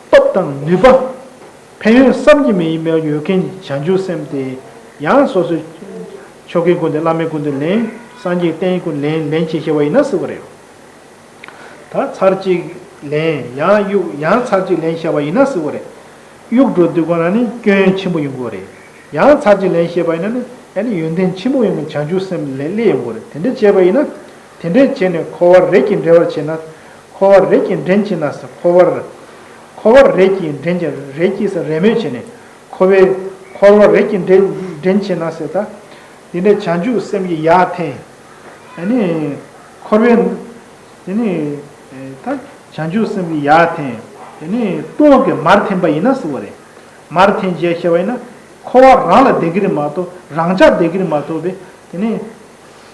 སྟོབས་དང་ནུས་པ། ཕན་ཡོན་བསམ་གྱིས་མི་ཁྱབ་པ་ཡོད་མཁན་བྱང་ཆུབ་སེམས་དེ། ཡང་སོ་སོའི་ཆོ་གའི་སྒོ་ནས་བླ་མའི་སྐུ་མདུན་ལེན། སངས་རྒྱས་བསྟན་སྐུ་ལེན་ལེན་བྱེད་ཤེས་པ་ཡིན་ན་ཟེར་བ་རེད། ད་ཚར་གཅིག་ལེན་ཡང་གཡུག་ཡང་ཚར་གཅིག་ལེན་ཤེས་པ་ཡིན་ན་ཟེར་བ་རེད། གཡུག་འགྲོ་དུས་སྒང་ལ་ནི་སྐྱོན་ཆེན་པོ་ཡོང་གི་རེད། ཡང་ཚར་གཅིག་ལེན་ཤེས་པ་ཡིན་ན་ནི་ཨ་ནི་ཡོན་ཏན་ཆེན་པོ་ཡོང་གི་བྱང་ཆུབ་སེམས་ལས་སླེབས་ཡོང་གི་རེད། དེ་འདྲ་བྱས་པ་ཡིན་ན། དེ་འདྲ་བྱས་ནས་འཁོར་བ་རིགས་ཀྱིས་འདྲེན་པར་བྱེད་ན། འཁོར་བ་རིགས་ཀྱིས་འདྲེན་བྱེད་ན་ཟེར། འཁོར་བར། འཁོར་བ་རིགས་ཀྱིས་འདྲེན་བྱེད། རིགས་ཀྱིས་ཟེར་རེས་མོས་བྱས་ནས། འཁོར་བའི། འཁོར་བ་རིགས་ཀྱིས་འདྲེན་འདྲེན་བྱེད་ན་ཟེར་ད། འདི་ནས་བྱང་ཆུབ་སེམས་ཀྱི་ཡར་འཐེན། ཨ་ནི། འཁོར་བའི། དེ་ནི། ད་བྱང་ཆུབ་སེམས་ཀྱི་ཡར་འཐེན། དེ་ནི་ལྟུང་བ་གི་མར་འཐེན་པ་ཡིན་ན་ཟེར་བ་རེད། མར་འཐེན་བྱས་ཤེས་པ་ཡིན་ན། འཁོར་བ་རང་ལ་བསྡད་ཀྱི་རེད་མ་གཏོགས། རང་ཅག་བསྡད་ཀྱི་རེད་མ་གཏོགས་པས། དེ་ནི།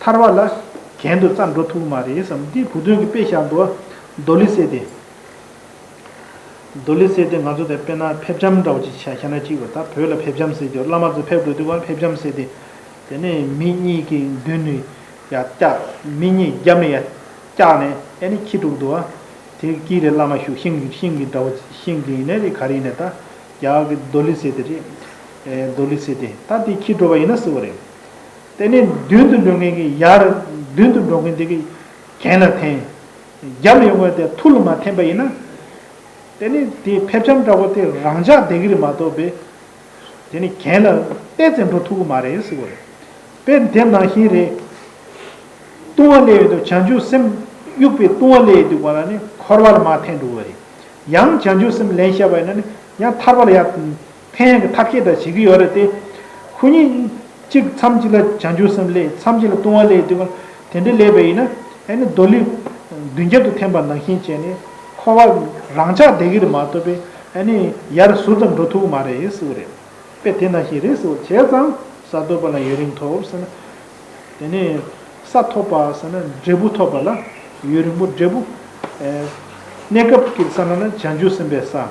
ཐར་པ་ལ་གྱེན་དུ་རྩ་འགྲོ་ཐུབ་ཀྱི་མ་རེད་བསམ། འདི་བུ་སྟོན་གྱིས་དཔེ་བཞག་འདུག། རྡོ་ལི་ཟེར་ཏེ། རྡོ་ལི་ཟེར་ཏེ་ང་ཚོ་དེ་དཔེར་ན་ཕེབས་ལྕམ་འདྲ་བོ་ཅིག་བྱས་བཞག་ན་གཅིག་པ། ད་བོད་ལ་ཕེབས་ལྕམ་ཟེར་གྱི་ཡོད། བླ་མ་ཚོ་ཕེབས་འགྲོ་དུས་སྒང་ཕེབས་ལྕམ་ཟེར་ཏེ། དེ་ནས་མི་གཉིས་ཀྱི་མདུན་ནས་ཡར་བཀྱག། མི་གཉིས་རྒྱབ་ནས་ཡར་བཀྱག་ནས་ཨ་ནི་འཁྱེར་འགྲོ་གི་འདུག་པ། དེ་དཀྱིལ་རེ་བླ་མ་བཞུགས། ཤིང་གི་ཤིང་གི་འདྲ་བོ་ཤིང་གི་ཡིན་ནའི་རེད། ག་རེ་ཡིན་ནའི་ད་རྒྱ་གར་གྱི་རྡོ་ལི་ཟེར་དེ་རེད། ཨེ། རྡོ་ལི་ཟེར་དེ་ད་དེ་འཁྱེར་འགྲོ་བ་ཡིན་ན་ཟེར་བ་རེད། དེ་ནས་མདུན་དུ་འགྲོ་མཁན་གྱི་ཡར་མདུན་དུ་འགྲོ་མཁན་དེ་གི་གྱེན་ལ་འཐེན། རྒྱབ་ལ་ཡོང་བ་དེ་ཐུར་ལ་མར་འཐེན་པ་ཡིན་ན། དེ་ནི་དེ་ཕེབས་ལྕམ་འདྲ་བོ་དེ་རང་ཅག་བསྡད་ཀྱི་རེད་མ་གཏོགས་པས། དེ་ནི་གྱེན་ལ་ཏོག་ཙམ་འགྲོ་ཐུབ་ཀྱི་མ་རེད་ཟེར་བ་རེད། དཔེ་དེ་ནང་བཞིན་རེད། ལྟུང་བ་སླེབས་ཡོང་དུས་བྱང་ཆུབ་སེམས་གཡུག་པའི་ལྟུང་བ་སླེབས་ཡོང་དུས་སྒང་ལ་ནི་འཁོར་བ་ལ་མར་འཐེན་འགྲོ་གི་རེད། ཡང་བྱང་ཆུབ་སེམས་ལེན་ཤེས་པ་ཡིན་ན་ནི་ཡང་ཐར་པ་ལ་ཡར་འཐེན་ཡག་གི་ཐབས་ཤེས་འདྲ་བྱེད་ཀྱི་ཡོད་རེད་དེ། ཁོ་གཉིས་གཅིག་མཚམས་གཅིག་ལ་བྱང་ཆུབ་སེམས་སླེབས། མཚམས་གཅིག་ལ་ལྟུང་བ་སླེབས་དུས་སྒང་དེ་འདྲ་སླེབས་པ་ཡིན་ན། ཨ་ནི་རྡོ་ལི་མདུན་རྒྱབ་ཏུ་འཐེན་པ་ནང་བཞིན་བྱས་ནས་འཁོར་བ་རང་ཅག་བསྡད་ཀྱི་རེད་མ་གཏོགས་པས། ཨ་ནི་ཡར་ཟུར་ཙམ་འགྲོ་ཐུབ་ཀྱི་མ་རེད་ཟེར་བ་རེད། དཔེ་དེ་ནང་བཞིན་རེད་ཟེར་བ། བྱས་ཙང་ས་ཐོབ་པ་ལ་ཡུན་རིང་ཐོབ་ཟེར་ན། དེ་ནས་ས་ཐོབ་པ་ཟེར་ན་འབྲས་བུ་ཐོབ་པ་ལ་ཡུན་རིང་པོ་འབྲས་བུ། ཨེ། གནས་སྐབས་ཀྱི་ས་ན་ན་བྱང་ཆུབ་སེམས་དཔའི་ས།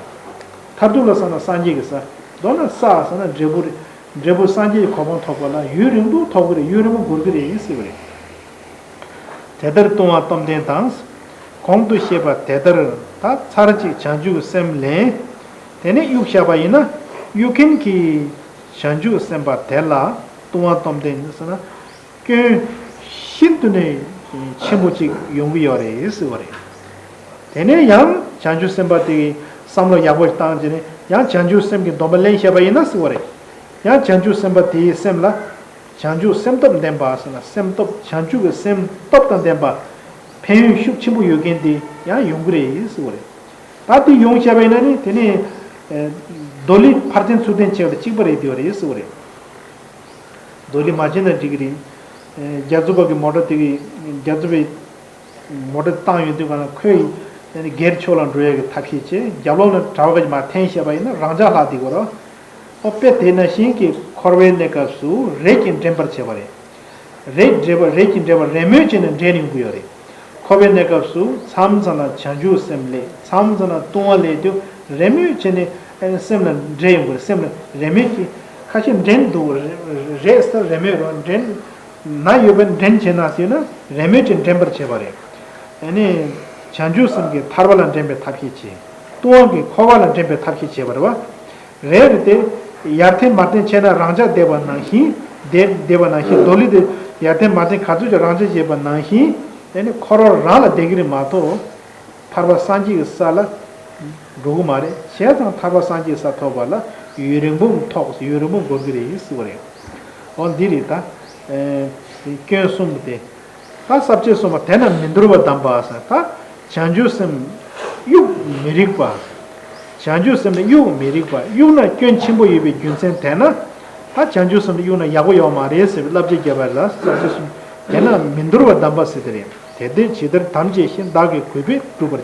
མཐར་ཐུག་ལ་ས་ན་སངས་རྒྱས་ཀྱི་ས། མདོར་ན་ས་ཟེར་ན་འབྲས་བུ་རེད། འབྲས་བུ་སངས་རྒྱས་ཀྱི་གོ་འཕང་ཐོབ་པ་ལ་ཡུན་རིང་པོ་ཐོབ་ཀྱི་རེད། ཡུན་རིང་པོ་འགོར་གྱི་རེད་ཟེར་བ་རེད། དེ་ལྟར་ལྟུང་བ་སྟོབས་ལྡན་དང་། གོང་དུ་བཤད་པ་དེ་ལྟར་ད་ཚར་གཅིག་བྱང་ཆུབ་སེམས་ལེན། དེ་ནས་གཡུག་བཞག་པ་ཡིན་ན། གཡུག་མཁན་གྱིས་བྱང་ཆུབ་སེམས་དཔའ་དེ་ལ་ལྟུང་བ་སྟོབས་ལྡན་ཟེར་ན། སྐྱོན་ཤིན་ཏུ་ནས་ཆེན་པོ་གཅིག་ཡོང་གི་ཡོད་རེད་ཟེར་བ་རེད། དེ་ནས་ཡང་བྱང་ཆུབ་སེམས་དཔའ་དེ་གིས་བསམ་བློ་ཡག་པོ་བཏང་བྱས་ནས་ཡང་བྱང་ཆུབ་སེམས་ཀྱི་སྡོམ་པ་ལེན་བྱས་པ་ཡིན་ན་ཟེར་བ་རེད། ཡང་བྱང་ཆུབ་སེམས་དཔའ་དེའི་སེམས་ལ། བྱང་ཆུབ་སེམས་སྟོབས་ལྡན་པ་ཟེར་ན་སེམས་སྟོབས། བྱང་ཆུབ་ཀྱི་སེམས་སྟོབས་དང་ལྡན་པ། ཕན་ཡོན་ཤུགས་ཆེན་པོ་ཡོད་མཁན་དེ་ཡང་ཡོང་གི་རེད་ཟེར་བ་རེད། ད་དེ་ཡོང་བྱས་པ་ཡིན་ན་ནི་དེ་ནི། ཨེ། རྡོ་ལི་ཕར་འཐེན་ཚུར་འཐེན་བྱས་པ་དང་གཅིག་པ་རེད། དེ་བ་རེད་ཟེར་བ་རེད། རྡོ་ལི་མ་བྱས་ན་འགྲིག་གི་རེད། ཨེ། རྒྱ་མཚོ་པ་གི་མོ་ཊ་དེ་གི་རྒྱ་མཚོ་པའི་མོ་ཊ་བཏང་ཡོང་དུས་གང་ལ་ཁོས་ཨ་ནི་སྒེར་ཕྱོགས་ལ་འགྲོ་ཡ་གི་ཐབས་ཤེས་བྱས། རྒྱབ་ལོགས་ནས་དྲ་བ་ག་ཅིག་མར་འཐེན་བྱས་པ་ཡིན་ན་རང་འཇགས་ལྷག་བསྡད་དགོས་རེད། ཨོ་དཔེ་དེ་ནང་བཞིན་གྱི་འཁོར་བའི་གནས་སྐབས་སུ་རིགས་ཀྱིས་འདྲེན་པར་བྱེད་པ་རེད། རིགས་འདྲེན་པ། རིགས་ཀྱིས་འདྲེན་པ་རེས་མོས་བྱས་ནས་འདྲེན་ཡོང་གི་ཡོད་རེད། འཁོར་བའི་གནས་སྐབས་སུ་མཚམས་མཚམས་ལ་བྱང་ཆུབ་སེམས་སླེབས། མཚམས་མཚམས་ལ་ལྟུང་བ་སླེབས་དུས་རེས་མོས་བྱས་ནས་ཨ་ནི་སེམས་ལ་འདྲེན་ཡོང་གི་རེད། སེམས་ལ་རེས་མོས་ཀྱིས་ཁ་ཤས་འདྲེན་འདུག། རེད་ཟེར་རེས་མོས་རོགས་འདྲེན། ན་ཡོད་པའི་འདྲེན་བྱེད་ན་ཟེར་ན་རེས་མོས་ཀྱིས་འདྲེན་པར་བྱེད་པ་རེད། ཨ་ནི། བྱང་ཆུབ་སེམས་ཀྱིས་ཐར་པ་ལ་འདྲེན་པའི་ཐབས་ཤེས་བྱེད། ལྟུང་བ་གིས་འཁོར་བ་ལ་འདྲེན་པའི་ཐབས་ཤེས་བྱེད་པ་རེད་བ། རེད་རེད་དེ། ཡར་འཐེན་མར་འཐེན་བྱས་ན་རང་འཇགས་བསྡད་པ་ནང་བཞིན། བསྡད་བསྡད་པ་ནང་བཞིན། རྡོ་ལི་དེ་ཡར་འཐེན་མར་འཐེན་ག་ཚོད་ཅིག་རང་འཇགས་བྱས་པ་ནང་བཞིན། ཨ་ནི་འཁོར་བ་རང་ལ་བསྡད་ཀྱི་རེད་མ་གཏོགས། ཐར་པ་སངས་རྒྱས་ཀྱི་ས་ལ་འགྲོ་གི་མ་རེད། བྱས་ཙང་ཐར་པ་སངས་རྒྱས་ཀྱི་ས་ཐོབ་པ་ལ་ཡུན་རིང་པོ་ཐོག་ཡུན་རིང་པོ་འགོར་གྱི་རེད་ཟེར་བ་རེད། འོ་འདི་རེད་ད། ཨེ། སྐྱོན་གསུམ་དེ། ད་ས་བཅད་གསུམ་པ་དེ་ན་མི་འདོར་བ་གདམས་པ་ཟེར། ད་བྱང་ཆུབ་སེམས་གཡུག་མི་རིགས་པ། བྱང་ཆུབ་སེམས་ནི་གཡུག་མི་རིགས་པ། གཡུག་ན་སྐྱོན་ཆེན་པོ་ཡོད་པའི་རྒྱུ་མཚན་དེ་ན། ད་བྱང་ཆུབ་སེམས་ནི་གཡུག་ན་ཡག་པོ་ཡོད་མ་རེད་ཟེར་བའི་བསླབ་བྱ་བརྒྱབ་པ་ལ་ས་བཅད་གསུམ། དེ་ན་མི་འདོར་བ་གདམས་པ་ཟེར་དེ་རེད། དེ་འདྲ་ཇི་ལྟར་དམ་བཅས་ཤིང་། བདག་གིས་གུས་པས་བསྒྲུབ་པར་བྱ།